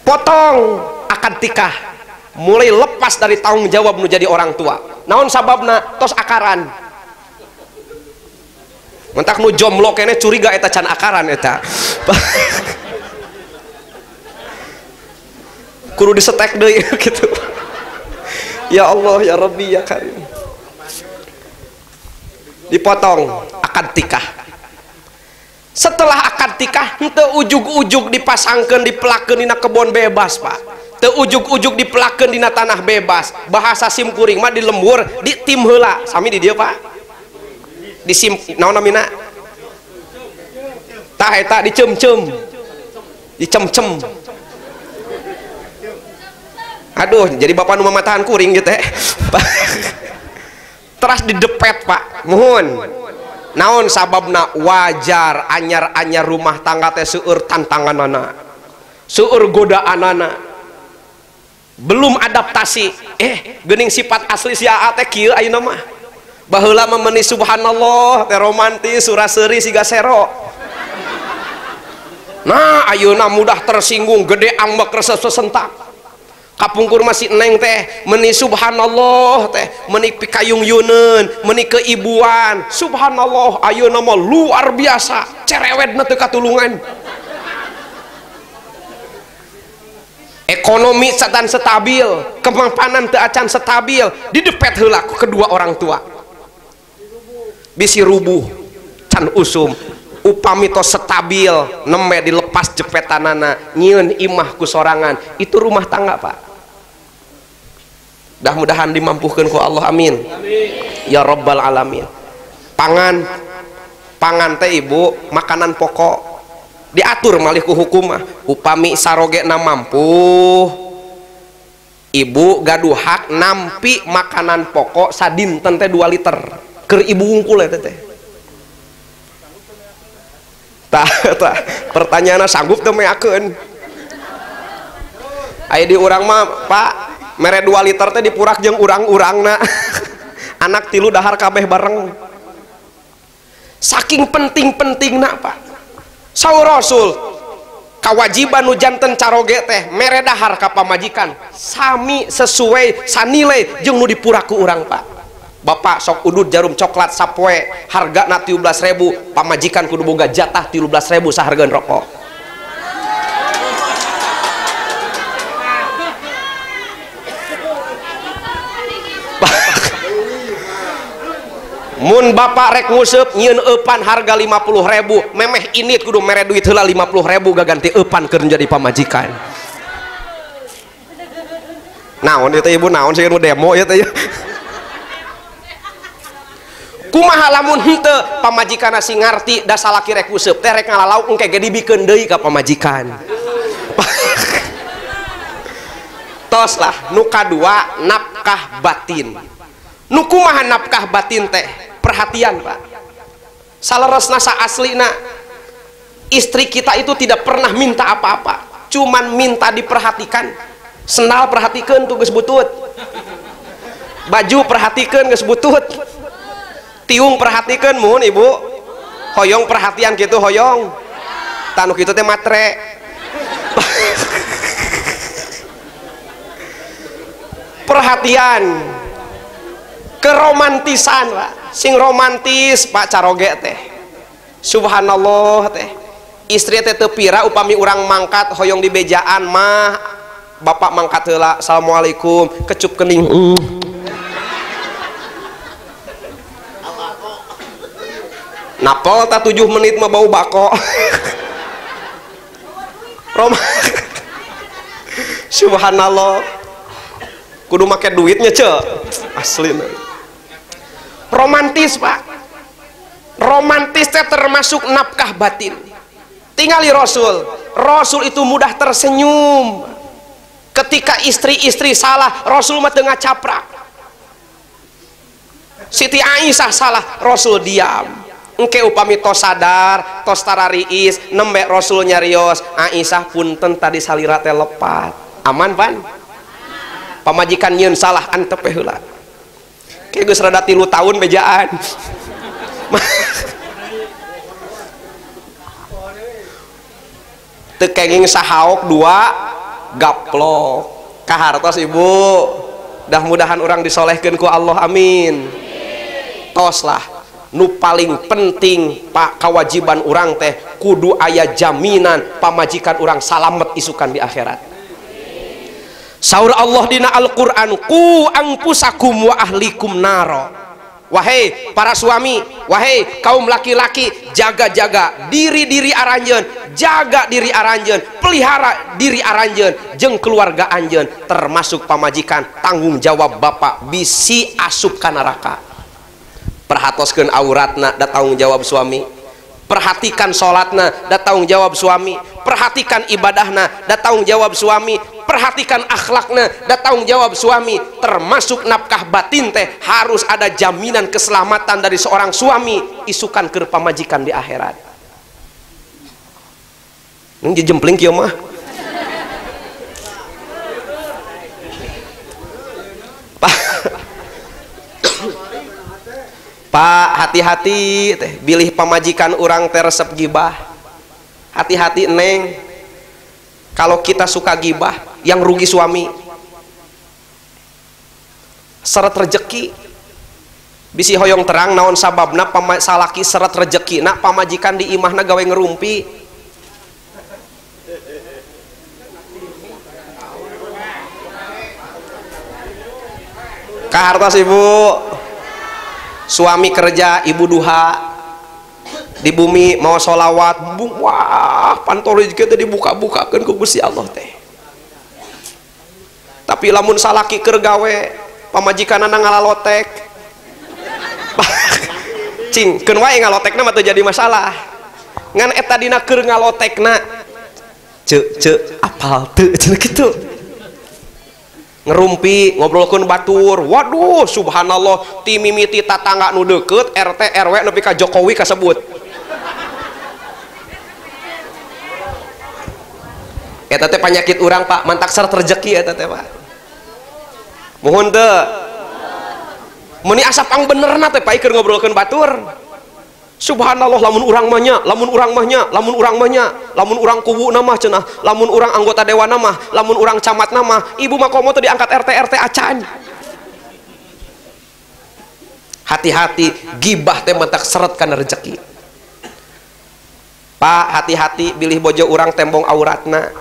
Potong akad tikah. Mulai lepas dari tanggung jawab nu jadi orang tua. Naon sababna? Tos akaran. Mentak nu jomblo kene curiga eta can akaran eta. Kudu disetek deui gitu. Ya Allah ya Rabbi ya Karim. Dipotong akad tikah. Setelah akad tikah henteu ujug-ujug dipasangkeun dipelakeun dina kebon bebas Pak. Teu ujug-ujug dipelakeun dina tanah bebas. Bahasa simkuring mah di lembur di tim heula. Sami di dieu Pak. Di sim naon namina? Tah eta dicem-cem. Dicem-cem. Aduh, jadi bapak nu mamatahan kuring gitu teh. Teras didepet Pak. Muhun. Naon sababna? Wajar anyar-anyar rumah tangga teh seueur tantanganana. Seueur godaanana. Belum adaptasi. Geuning sifat asli si AA teh kieu ayeuna mah. Baheula mah meuni subhanallah teh romantis sura-seuri siga sero. Nah, ayeuna mudah tersinggung, gede ambek resep sesentak. Kapungkur masih neng teh meni subhanallah teh meni pikayung yuneun, meni keibuan. Subhanallah ayeuna mah luar biasa, cerewetna teu katulungan. Ekonomi satan stabil, kemapanan teu acan stabil, didepet heula ku kedua orang tua. Bisi rubuh can usum. Upami tos stabil neme dilepas jepetanana nyieun imah ku sorangan, itu rumah tangga Pak. Mudah-mudahan dimampuhkeun ku Allah, amin. Amin ya rabbal alamin. Pangan pangan teh ibu makanan pokok diatur malih ku hukum mah. Upami sarogena mampu ibu gaduh hak nampi makanan pokok sadinten teh 2 liter keur ibu wungkul eta teh. Tah, tah, pertanyaanna sanggup teu meakeun? Aya di urang mah Pak, mere 2 liter teh dipurak jeung urang-urangna. Anak tilu dahar kabeh bareng. Saking penting-pentingna Pak. Saur Rasul, kawajiban nu janten caroge teh mere dahar ka pamajikan sami sesuai sanilai jeung nu dipurak ku urang Pak. Bapak sok udud jarum coklat sapoe hargana 13.000, pamajikan kudu boga jatah 13.000 sahargaan rokok. Mun bapak rek nguseup nyieun eupan harga 50.000, memeh init kudu mere duit heula 50.000 gaganti eupan keur jadi pamajikan. Naon ieu teh ibu, naon sih nu demo ieu teh. Kumaha lamun henteu pamajikanna sing ngarti da salaki rek nguseup teh rek ngalalauk engke ge dibikeun deui ka pamajikan. Tos lah nu kadua nafkah batin. Nu kumaha nafkah batin teh? Perhatian Pak, saleresna saaslina istri kita itu tidak pernah minta apa-apa, cuman minta diperhatikan. Sendal perhatikan tuh geus butut, baju perhatikan geus butut, tiung perhatikan, muhun ibu hoyong perhatian gitu hoyong tanu kitu teh matre. Perhatian, keromantisan Pak, sing romantis Pak caroge teh. Subhanallah teh, istri teh teu pira upami urang mangkat hoyong di bejaan mah bapak mangkat heula assalamualaikum kecup kening. Napol ta 7 menit mah bau bako. Rom Subhanallah, kudu make duitnya ce asli. Romantis Pak, romantis teh termasuk nafkah batin. Tingali Rasul, Rasul itu mudah tersenyum ketika istri-istri salah. Rasul mah teu ngacaprak. Siti Aisyah salah, Rasul diam. Engke upami tos sadar, tos tarariis, nembe Rasul nyarios, Aisyah punten tadi salira teh lepat. Aman pan? Pamajikan nyieun salah antep we heula. Kayak geus rada 3 tahun bejaan. Teu kenging sahaok 2 gaplok. Kahartos ibu. Dah mudahan urang disolehkeun ku Allah, amin. Tos lah nu paling penting Pak, kewajiban urang teh kudu aya jaminan pamajikan urang salamet isukan di akhirat. Saur Allah dina Al-Qur'an, ku angpusakum wa ahlikum naro. Wahai para suami, wahai kaum laki-laki, jaga-jaga diri-diri aranjeun, jaga diri aranjeun, pelihara diri aranjeun jeung keluarga anjeun, termasuk pamajikan. Tanggung jawab bapak bisi asup ka neraka. Perhatoskeun auratna da tanggung jawab suami, perhatikan salatna da tanggung jawab suami, perhatikan ibadahna da tanggung jawab suami, perhatikan akhlakna da tanggung jawab suami. Termasuk nafkah batin teh harus ada jaminan keselamatan dari seorang suami isukan keur pamajikan di akhirat. Nung jejempling kieu mah. Pak, hati-hati teh bilih pamajikan urang teh resep gibah. Hati-hati neng, kalau kita suka gibah yang rugi suami. Seret rejeki bisi hoyong terang naon sababna salaki seret rejeki nak pamajikan di imahna gawe ngerumpi. Kahartos ibu, suami kerja ibu duha di bumi mau sholawat, wah pantol rezeki teh dibuka-bukakeun ku Gusti Allah teh. Tapi lamun salaki keur gawe pamajikanna ngalalotek, cing keun wae ngalotekna mah teu jadi masalah. Ngan eta dina keur ngalotekna ceu ceu apal teu cenah kitu. Ngerumpi ngobrolkeun batur, waduh subhanallah, ti mimiti tatangga nu deukeut RT RW nepi ka Jokowi kasebut. Eta teh panyakit urang Pak, mantak seret rejeki eta teh Pak. Muhun teu? Meuni asa pangbenerna teh Pak keur ngobrolkeun batur. Subhanallah, lamun urang mah nya, lamun urang mah nya, lamun urang mah nya, lamun urang kubu mah cenah, lamun urang anggota dewan mah, lamun urang camat mah, ibu mah komo teu diangkat RT RT acan. Hati-hati gibah teh mentak seret kana rezeki. Pak, hati-hati bilih bojo urang tembong auratna.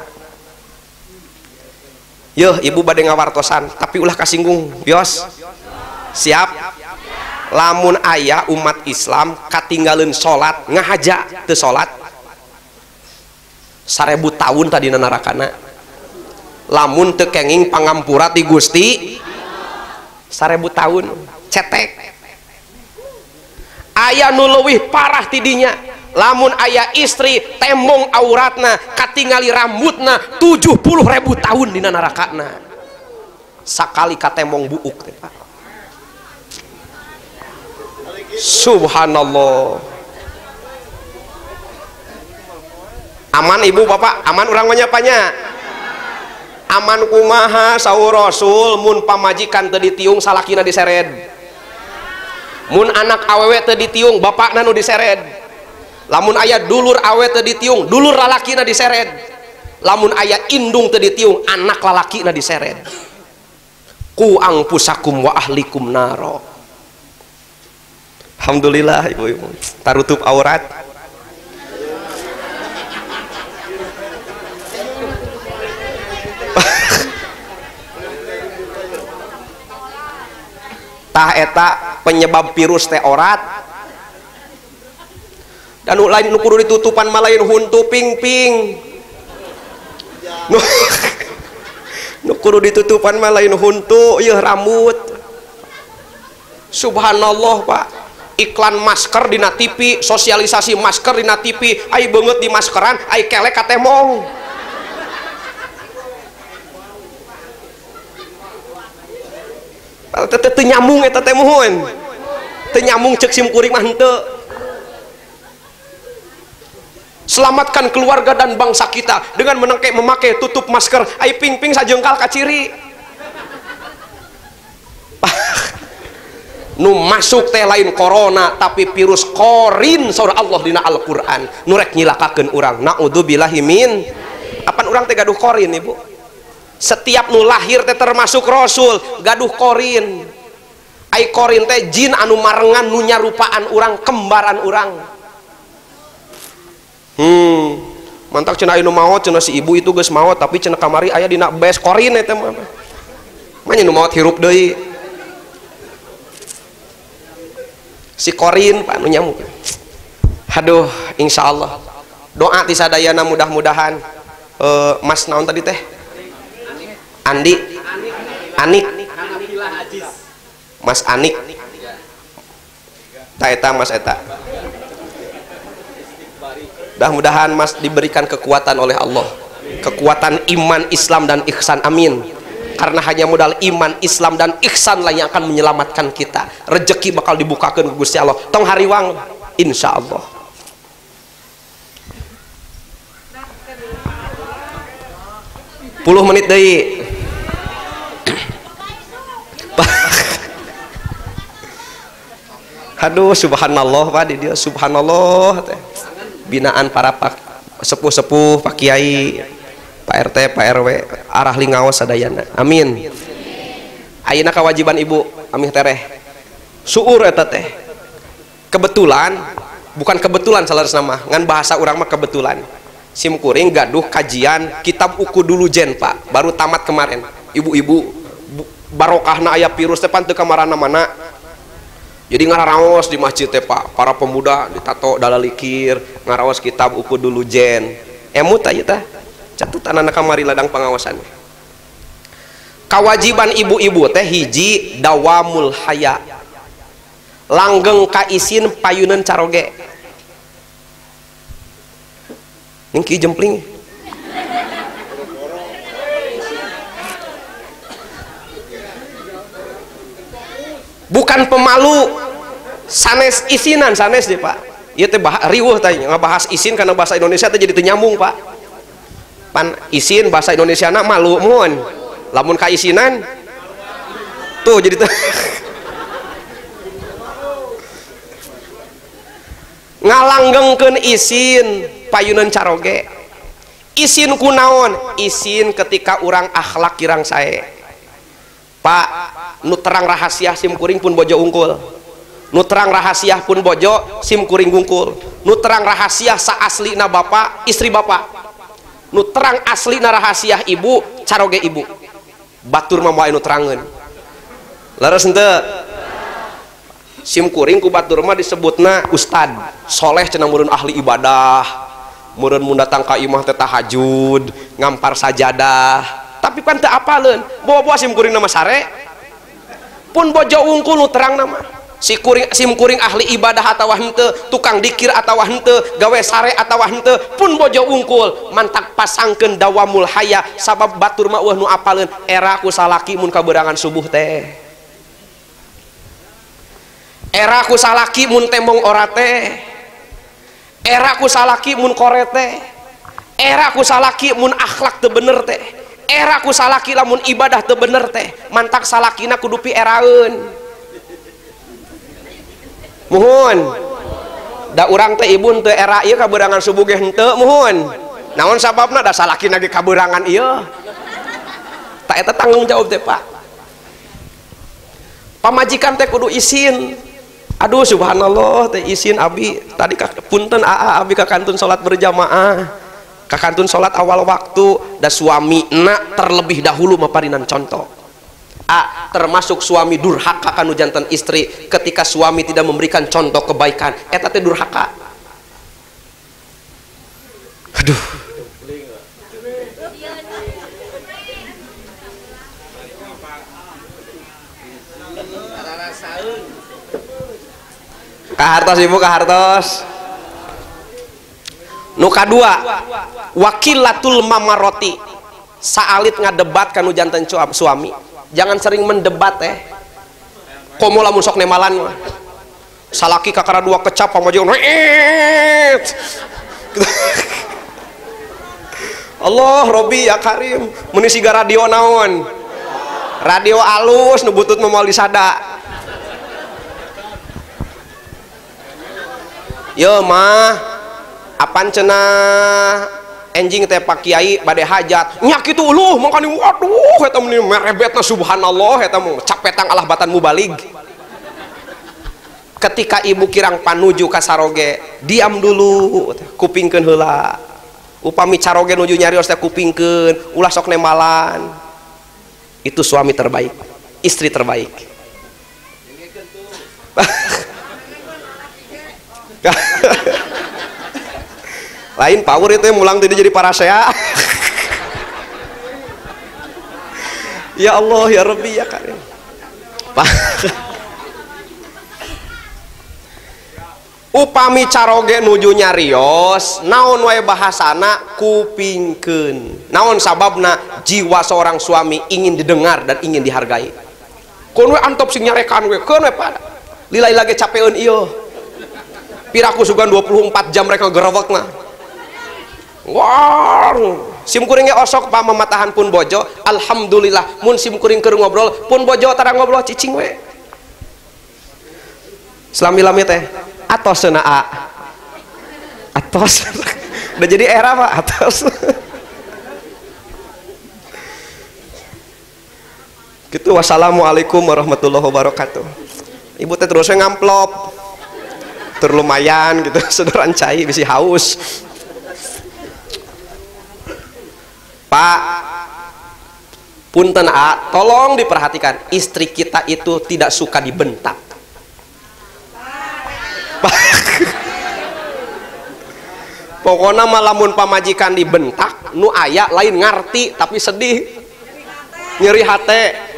Yeuh, ibu bade ngawartosan tapi ulah kasinggung. Yos. Siap. Lamun aya umat Islam katinggaleun salat ngahaja teu salat 1000 tahun tadina narakana. Lamun teu kenging pangampura ti Gusti 1000 tahun cetek. Aya nu leuwih parah ti dinya, lamun aya istri tembong auratna katingali rambutna 70.000 tahun dina narakana. Sakali katembong buuk teh Pak. Subhanallah. Aman ibu bapak, aman urang mah nya. Aman kumaha saur Rasul mun pamajikan teu ditiung salakina disered. Mun anak awewe teu ditiung bapakna nu disered. Lamun aya dulur awe teu ditiung dulur lalakina disered. Lamun aya indung teu ditiung anak lalakina disered. Ku angpusakum wa ahlikum naro. Alhamdulillah ibu-ibu tarutup aurat. Tah eta penyebab virus teh orat. Dan lain nu kudu ditutupan mah lain huntu ping-ping. Nu kudu ditutupan mah lain huntu ieu rambut. Subhanallah Pak, iklan masker dina TV, sosialisasi masker dina TV, ai beungeut di maskeran, ai kelek ka temong. Teu nyambung eta teh muhun. Teu nyambung ceuk sim kuring mah henteu. Selamatkan keluarga dan bangsa kita dengan memakai tutup masker, ai ping-ping sajengkal kaciri. Nu masuk teh lain corona tapi virus korin saur Allah dina Al-Qur'an. Nu rek nyilakakeun urang. Naudzubillahi min. Apan urang teh gaduh korin ibu? Setiap nu lahir teh termasuk Rasul gaduh korin. Ai korin teh jin anu marengan nu nyarupaan urang, kembaran urang. Mantak cenah anu maot cenah si ibu itu geus maot tapi cenah kamari aya dina bes korin eta mah. Manya nu maot hirup deui. Si korin Pak nu nyamuk. Aduh, insyaallah. Doa ti sadayana mudah-mudahan Mas naon tadi teh? Andi, Anik, Mas Anik, ta eta Mas eta. Mudah-mudahan Mas diberikan kekuatan oleh Allah, kekuatan iman, Islam dan ihsan, amin. Karena hanya modal iman, Islam dan ihsan lah yang akan menyelamatkan kita. Rezeki bakal dibukakan ke Gusti Allah. Tong hariwang, insya Allah. 10 menit deui. Aduh, subhanallah Pak di dia, subhanallah teh. Binaan para pak sepuh-sepuh, Pak Kiai, Pak RT, Pak RW, arah lingaos sadayana. Amin. Ayeuna kewajiban ibu amih tereh. Suur eta teh. Kebetulan, bukan kebetulan saleresna mah, ngan bahasa urang mah kebetulan. Sim kuring gaduh kajian kitab uku dulu jen Pak, baru tamat kemarin. Ibu-ibu barokahna aya virus teh pan teu kamarana mana. Jadi ngaraos di masjid teh Pak, para pemuda ditato dalalikir, ngaraos kitab uku dulu jen. Emut aya tah. Catatan anak kamari ladang pengawasan. Kewajiban ibu-ibu teh hiji dawamul haya. Langgeng kaisin payunan caroge. Ning ki jempling. Bukan pemalu, sanes isinan sanes deh Pak. Ieu teh riweuh teh ngabahas isin karena bahasa Indonesia teh jadi teu nyambung Pak. Pan isin bahasa Indonesia na malu mun. Lamun kaisinan tuh jadi teh ngalanggengkeun isin payunan caroge. Isin kunaon? Isin ketika urang akhlak kirang sae. Pak, nu terang rahasia sim kuring pun bojo unggul. Nu terang rahasia pun bojo sim kuring gungkul. Nu terang rahasia saaslina bapak istri bapak. Nu terang aslina rahasia ibu caroge ibu. Batur mah moal nu terangeun. Leres henteu? Sim kuring ku batur mah disebutna ustad, soleh cenah meureun ahli ibadah, meureun mun datang ka imah teh tahajud, ngampar sajadah. Tapi kan teu apaleun, bawa-bawa sim kuring nama sare. Pun bojo wungkul nu terang nama. Si kuring sim kuring ahli ibadah atawa henteu, tukang dikir atawa henteu, gawe sare atawa henteu, pun bojo wungkul mantak pasangkeun dawamul haya sabab batur mah eueuh nu apaleun era ku salaki mun kaberangan subuh teh. Era ku salaki mun tembong ora teh. Era ku salaki mun kore teh. Era ku salaki mun akhlak teu bener teh. Era ku salaki lamun ibadah teu bener teh. Mantak salakina kudu pieraeun. Muhun da urang teh ibu teu era ieu kaberangan subuh ge henteu muhun. Naon sababna da salakina ge kaberangan ieu. Ta eta tanggung jawab teh Pak. Pamajikan teh kudu isin. Aduh subhanallah teh isin abi tadi punten aa abi ka kantun salat berjamaah. Ka kantun salat awal waktu da suamina terlebih dahulu maparinan contoh. A, termasuk suami durhaka kanu jantan istri ketika suami tidak memberikan contoh kebaikan eta teh durhaka. Aduh. Kahartos ibu kahartos. Nu kadua wakilatul mamaroti saalit ngadebat kanu jantan suami. Jangan sering mendebat teh. Komo lamun sok nemalan mah. Salaki kakara dua kecap pamajikan. Allah Robbi ya Karim. Meuni siga radio naon? Radio alus nu butut mah moal disada. Yo mah apan cenah enjing teh Pak Kiai bade hajat nya kitu uluh mangkani waduh eta meuni merebetna subhanallah eta mah capetang alah batan mubalig. Ketika ibu kirang panuju ka saroge diam dulu kupingkeun heula. Upami caroge nuju nyarios teh kupingkeun ulah sok nembalan. Itu suami terbaik, istri terbaik. Lain power itu yang mulang tadi jadi parasea. Ya Allah ya Rabbi ya Karim. Upami caroge nuju nyarios naon wae bahasana kupingkeun. Naon sababna jiwa seorang suami ingin didengar dan ingin dihargai. Keun we antop sing nyarekan we keun we pada. Lila-lila ge capeun ieu. Piraku sugan 24 jam mereka gerewekna. Wah, sim kuring ge osok pak mamatahan pun bojo, alhamdulillah mun sim kuring keur ngobrol pun bojo tara ngobrol cicing we. Selami-lami teh atos cenah a. Atos. Udah jadi era Pak, atos. Gitu wassalamualaikum warahmatullahi wabarakatuh. Ibu teh terusnya ngamplop. Tur lumayan gitu, saudara cai bisi haus. Pak, punten a, tolong diperhatikan, istri kita itu tidak suka dibentak. Pokoknya malamun pamajikan dibentak, nu aya lain ngarti tapi sedih, nyeri hate.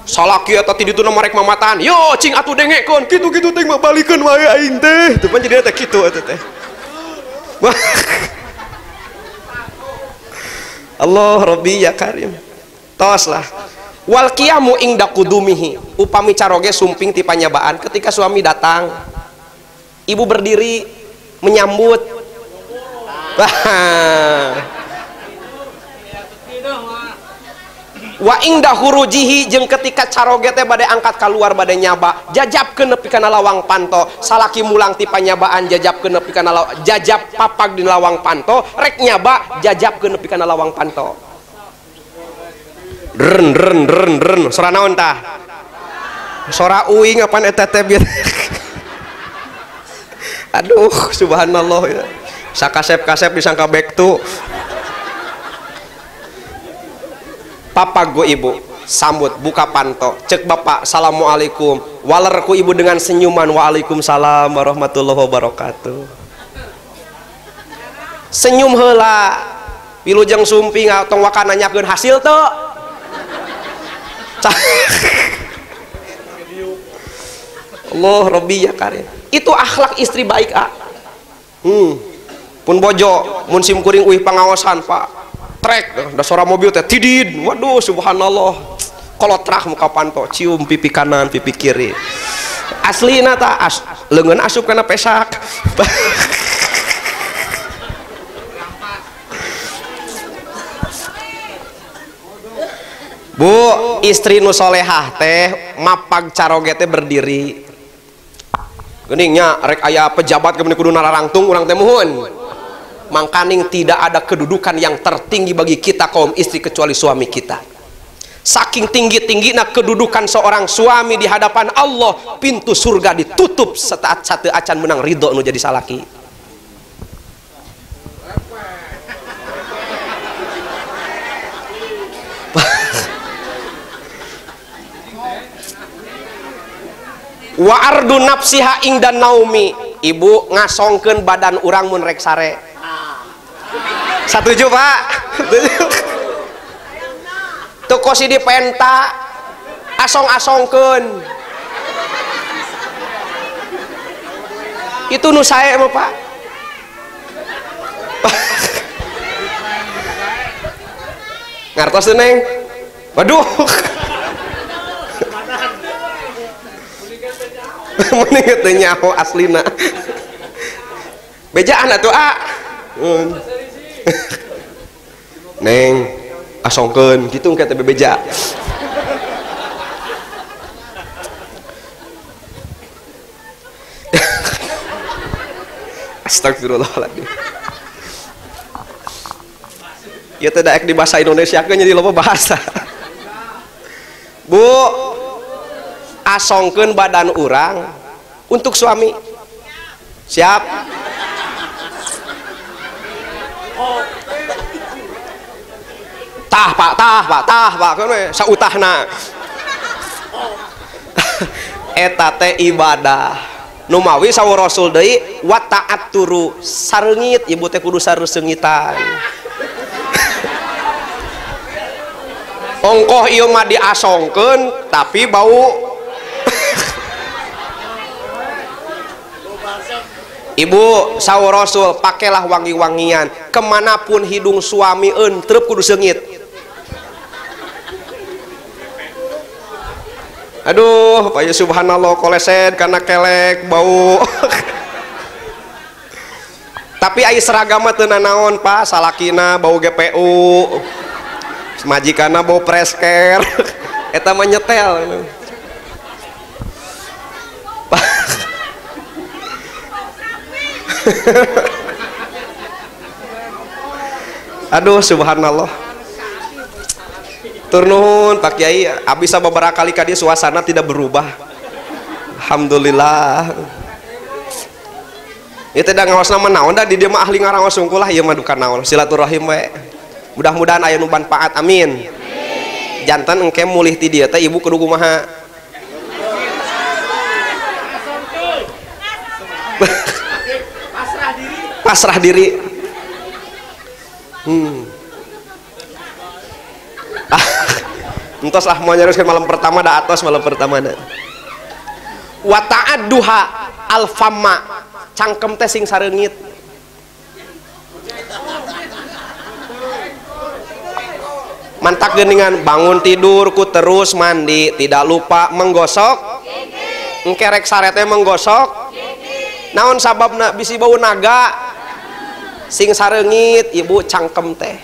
Salaki eta ti ditu marek mamatan, yo cing atuh dengekeun, kitu-kitu teh mah balikeun wae aing teh. Teu pan jadina teh kitu eta teh. Allah Rabbi ya Karim. Tos lah. Wal qiyamu ingda kudumihi. Upami caroge sumping ti panyabaan ketika suami datang, ibu berdiri menyambut. Wa ingda hurujihi jeung ketika caroge teh bade angkat keluar bade nyaba, jajabkeun nepi kana lawang panto. Salaki mulang ti panyabaan jajabkeun nepi kana lawang, jajab papag di lawang panto, rek nyaba jajabkeun nepi kana lawang panto. Ren ren ren ren, sora naon tah? Sora uing apaan eta teh bieu. Aduh, subhanallah ya. Sakasep-kasep disangka back to. Papa go ibu, sambut buka panto, cek bapak assalamualaikum, walerku ibu dengan senyuman waalaikumsalam warahmatullahi wabarakatuh. Senyum heula, wilujeng sumping tong waka nanyakeun hasil teu. Allah Rabbi ya karim. Itu akhlak istri baik ah. Pun bojo mun sim kuring uih pangaosan pak. Trek da sora mobil teh tidid. Waduh subhanallah. Kolotrak muka panto, cium pipi kanan, pipi kiri. Aslina ta leungeun asup kana pesak. Bu, istri nu solehah teh mapag caroge teh berdiri. Geningnya rek aya pejabat kemudian kudu nararangtung urang teh muhun. Mangkaning tidak ada kedudukan yang tertinggi bagi kita kaum istri kecuali suami kita. Saking tinggi-tingginya kedudukan seorang suami di hadapan Allah, pintu surga ditutup setaat satu acan menang ridho nu jadi salaki. Wa ardu nafsiha ingdan naumi, ibu ngasongkeun badan urang mun rek sare. Satuju pak? Tuh kosi dipenta asong-asongkeun. Itu nu sae mah pak. Ngartos teu neng? Waduh. Mending teu nyaho aslina. Bejaan atuh a. Neng asongkeun kitu engke teh bebeja. Astagfirullahaladzim. Ya teh daek di bahasa Indonesia keun jadi loba bahasa. Bu, asongkeun badan urang untuk suami. Siap? Tah pak, tah pak, tah pak, kan we sautahna. Eta teh ibadah. Numawi saur Rasul deui wa ta'atturu sareungit, ibu teh kudu sareungitan. Ongkoh ieu mah diasongkeun tapi bau. Ibu saur Rasul pakailah wangi-wangian, kemanapun hidung suami entrep kudu seungit. Aduh, pak ya subhanallah koleset karena kelek bau. Tapi ai seragam mah teu nanaon pak, salakina bau GPU, majikanna bau presker, eta mah nyetel. Aduh subhanallah. Tur nuhun Pak Kiai, abis beberapa kali ka dieu suasana tidak berubah. Alhamdulillah. Ieu teh da ngaosna mah naon da di dieu mah ahli ngarangaos sungkul lah ieu mah duka naon silaturahim we. Mudah-mudahan aya nu manfaat, amin. Jantan engke mulih ti dieu teh ibu kudu kumaha? Pasrah diri. Pasrah diri. Entos lah mau nyarioskeun malam pertama da atos malam pertama na. Wa ta'adduha al-famma, cangkem teh sing sareungit. Mantak geuningan bangun tidur ku terus mandi, tidak lupa menggosok. Engke rek sare teh menggosok. Naon sababna bisi bau naga? Sing sareungit ibu cangkem teh.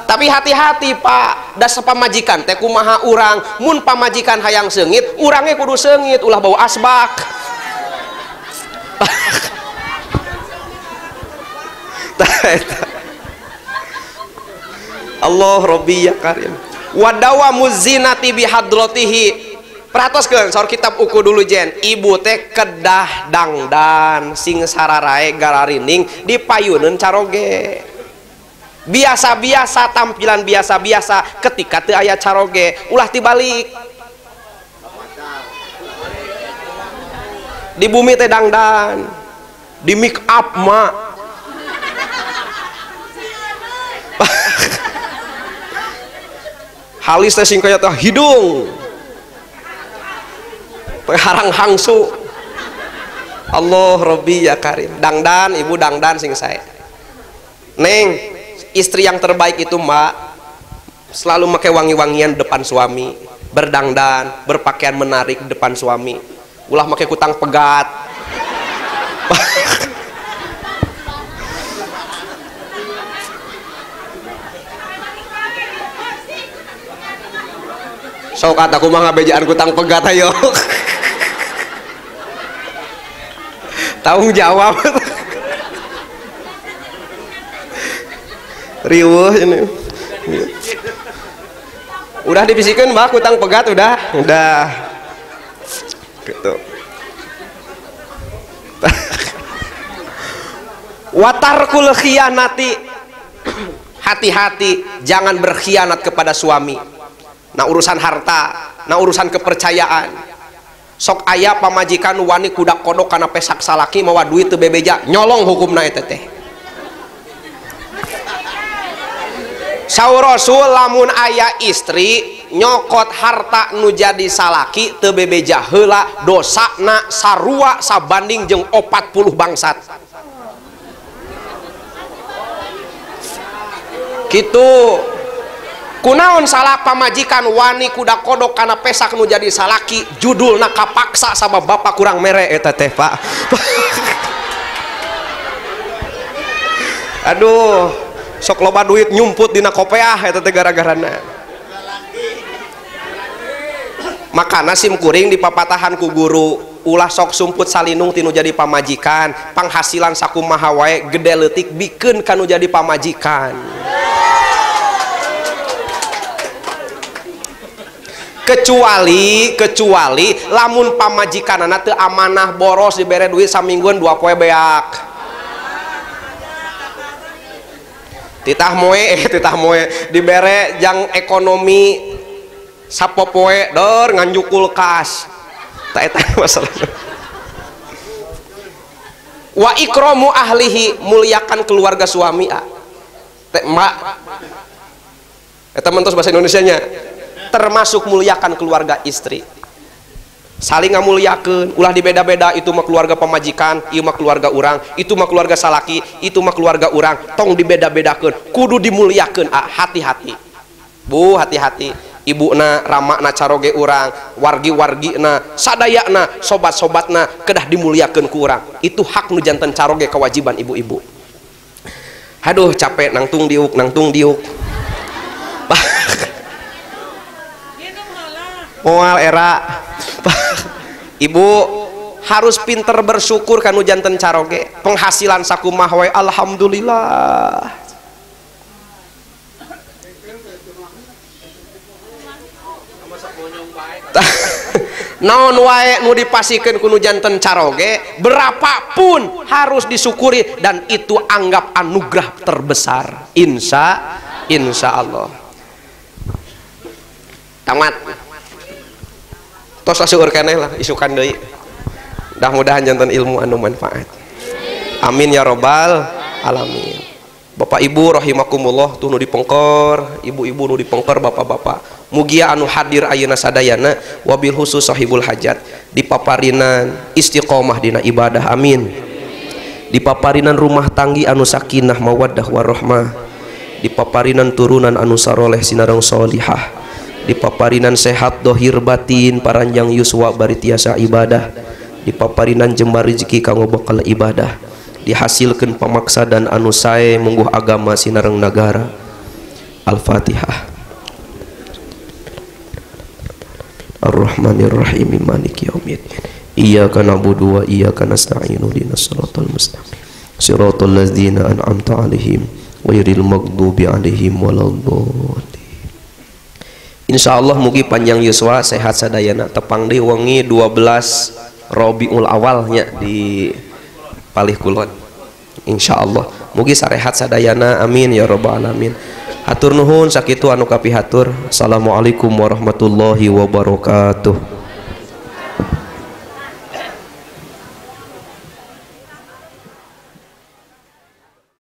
Tapi hati-hati pak, das pamajikan teh kumaha urang, mun pamajikan hayang seungit, urangnya kudu seungit, ulah bau asbak. Allah Rabbi ya karim. Wadawa muzinati bihadrotihi, Perhatoskeun saur kitab uku dulu jen, ibu teh kedah dangdan sing sararae gararining dipayuneun caroge. Biasa-biasa tampilan biasa-biasa ketika teu aya caroge, ulah tibalik. Di bumi teh dangdan, di make up mak. Halis teh sing kaya teh hidung. Harang hangsu. Allah Robbi ya Karim. Dangdan, ibu dangdan sing saya. Neng, istri yang terbaik itu mbak selalu pakai wangi-wangian depan suami, berdangdan, berpakaian menarik depan suami. Ulah pakai kutang pegat. Sok kata aku mah ngabejaan kutang pegat ayo. Tanggung jawab. Riuh ini. Udah dibisikin mbak kutang pegat udah, udah. Gitu. Watarkul khianati. Hati-hati jangan berkhianat kepada suami. Nah urusan harta, nah urusan kepercayaan. Sok aya pamajikan wani kudak kodok kana pesak salaki mawa duit teu bebeja, nyolong hukumna eta teh. Saur Rasul lamun aya istri nyokot harta nu jadi salaki teu bebeja heula dosana sarua sabanding jeung 40 bangsat. Kitu. Kunaon salah pamajikan wani kuda kodok kana pesak nu jadi salaki judulna kapaksa sama bapak kurang mere eta teh pak. Aduh sok loba duit nyumput dina kopeah eta teh gara-garana. Makana sim kuring dipapatahan ku guru ulah sok sumput salinung tinu jadi pamajikan, panghasilan sakumaha wae gede leutik bikeun kanu jadi pamajikan. Kecuali lamun pamajikanana teu amanah boros dibere duit samingguan 2 poe beak. Titah moe dibere jang ekonomi sapopoe dor nganjuk kulkas. Ta eta masalah. Wa ikramu ahlihi, muliakan keluarga suami a. Teh mak. Eta mentos bahasa Indonesianya. Termasuk muliakan keluarga istri, saling ngamuliakeun, ulah dibeda-beda, itu mah keluarga pamajikan, ieu mah keluarga urang, itu mah keluarga salaki, itu mah keluarga urang, tong dibeda-bedakeun, kudu dimuliakeun. Ah, hati-hati bu, hati-hati, ibuna ramakna caroge urang, wargi-wargina, sadayana, sobat-sobatna kedah dimuliakeun ku urang, itu hak nu janten caroge kewajiban ibu-ibu. Aduh capek nangtung diuk, nangtung diuk. Moal era. Ibu harus pinter bersyukur kanu janten caroge, penghasilan sakumaha wae alhamdulillah. Naon wae nu dipasikeun ku nu janten caroge berapapun harus disyukuri dan itu anggap anugerah terbesar. Insya Allah. Tamat. Tos seueur keneh lah isukan deui. Mudah-mudahan janten ilmu anu manfaat. Amin ya robbal alamin. Bapak Ibu rahimakumullah tuh nu dipengkor, ibu-ibu nu dipengkor, bapak-bapak. Mugia anu hadir ayeuna sadayana wabil khusus sahibul hajat dipaparinan istiqomah dina ibadah. Amin. Dipaparinan rumah tanggi anu sakinah mawaddah warahmah. Dipaparinan turunan anu saroleh sinareng solihah. Dipaparinan sehat dohir batin paranjang yuswa bari tiasa ibadah. Dipaparinan jembar rezeki kanggo bekal ibadah. Dihasilkeun pamaksa dan anu sae mungguh agama sinareng nagara. Al-Fatihah. Ar-Rahmanir-Rahim Maliki yaumiddin. Iyyaka na'budu wa iyyaka nasta'in ihdinas siratal mustaqim. Siratal ladzina an'amta 'alaihim ghairil maghdubi 'alaihim waladdallin. Insyaallah mugi panjang yuswa sehat sadayana tepang deui wengi 12 Rabiul Awalnya di Palih Kulon. Insyaallah mugi sarehat sadayana, amin ya rabbal alamin. Hatur nuhun sakitu anu kapihatur. Assalamualaikum warahmatullahi wabarakatuh.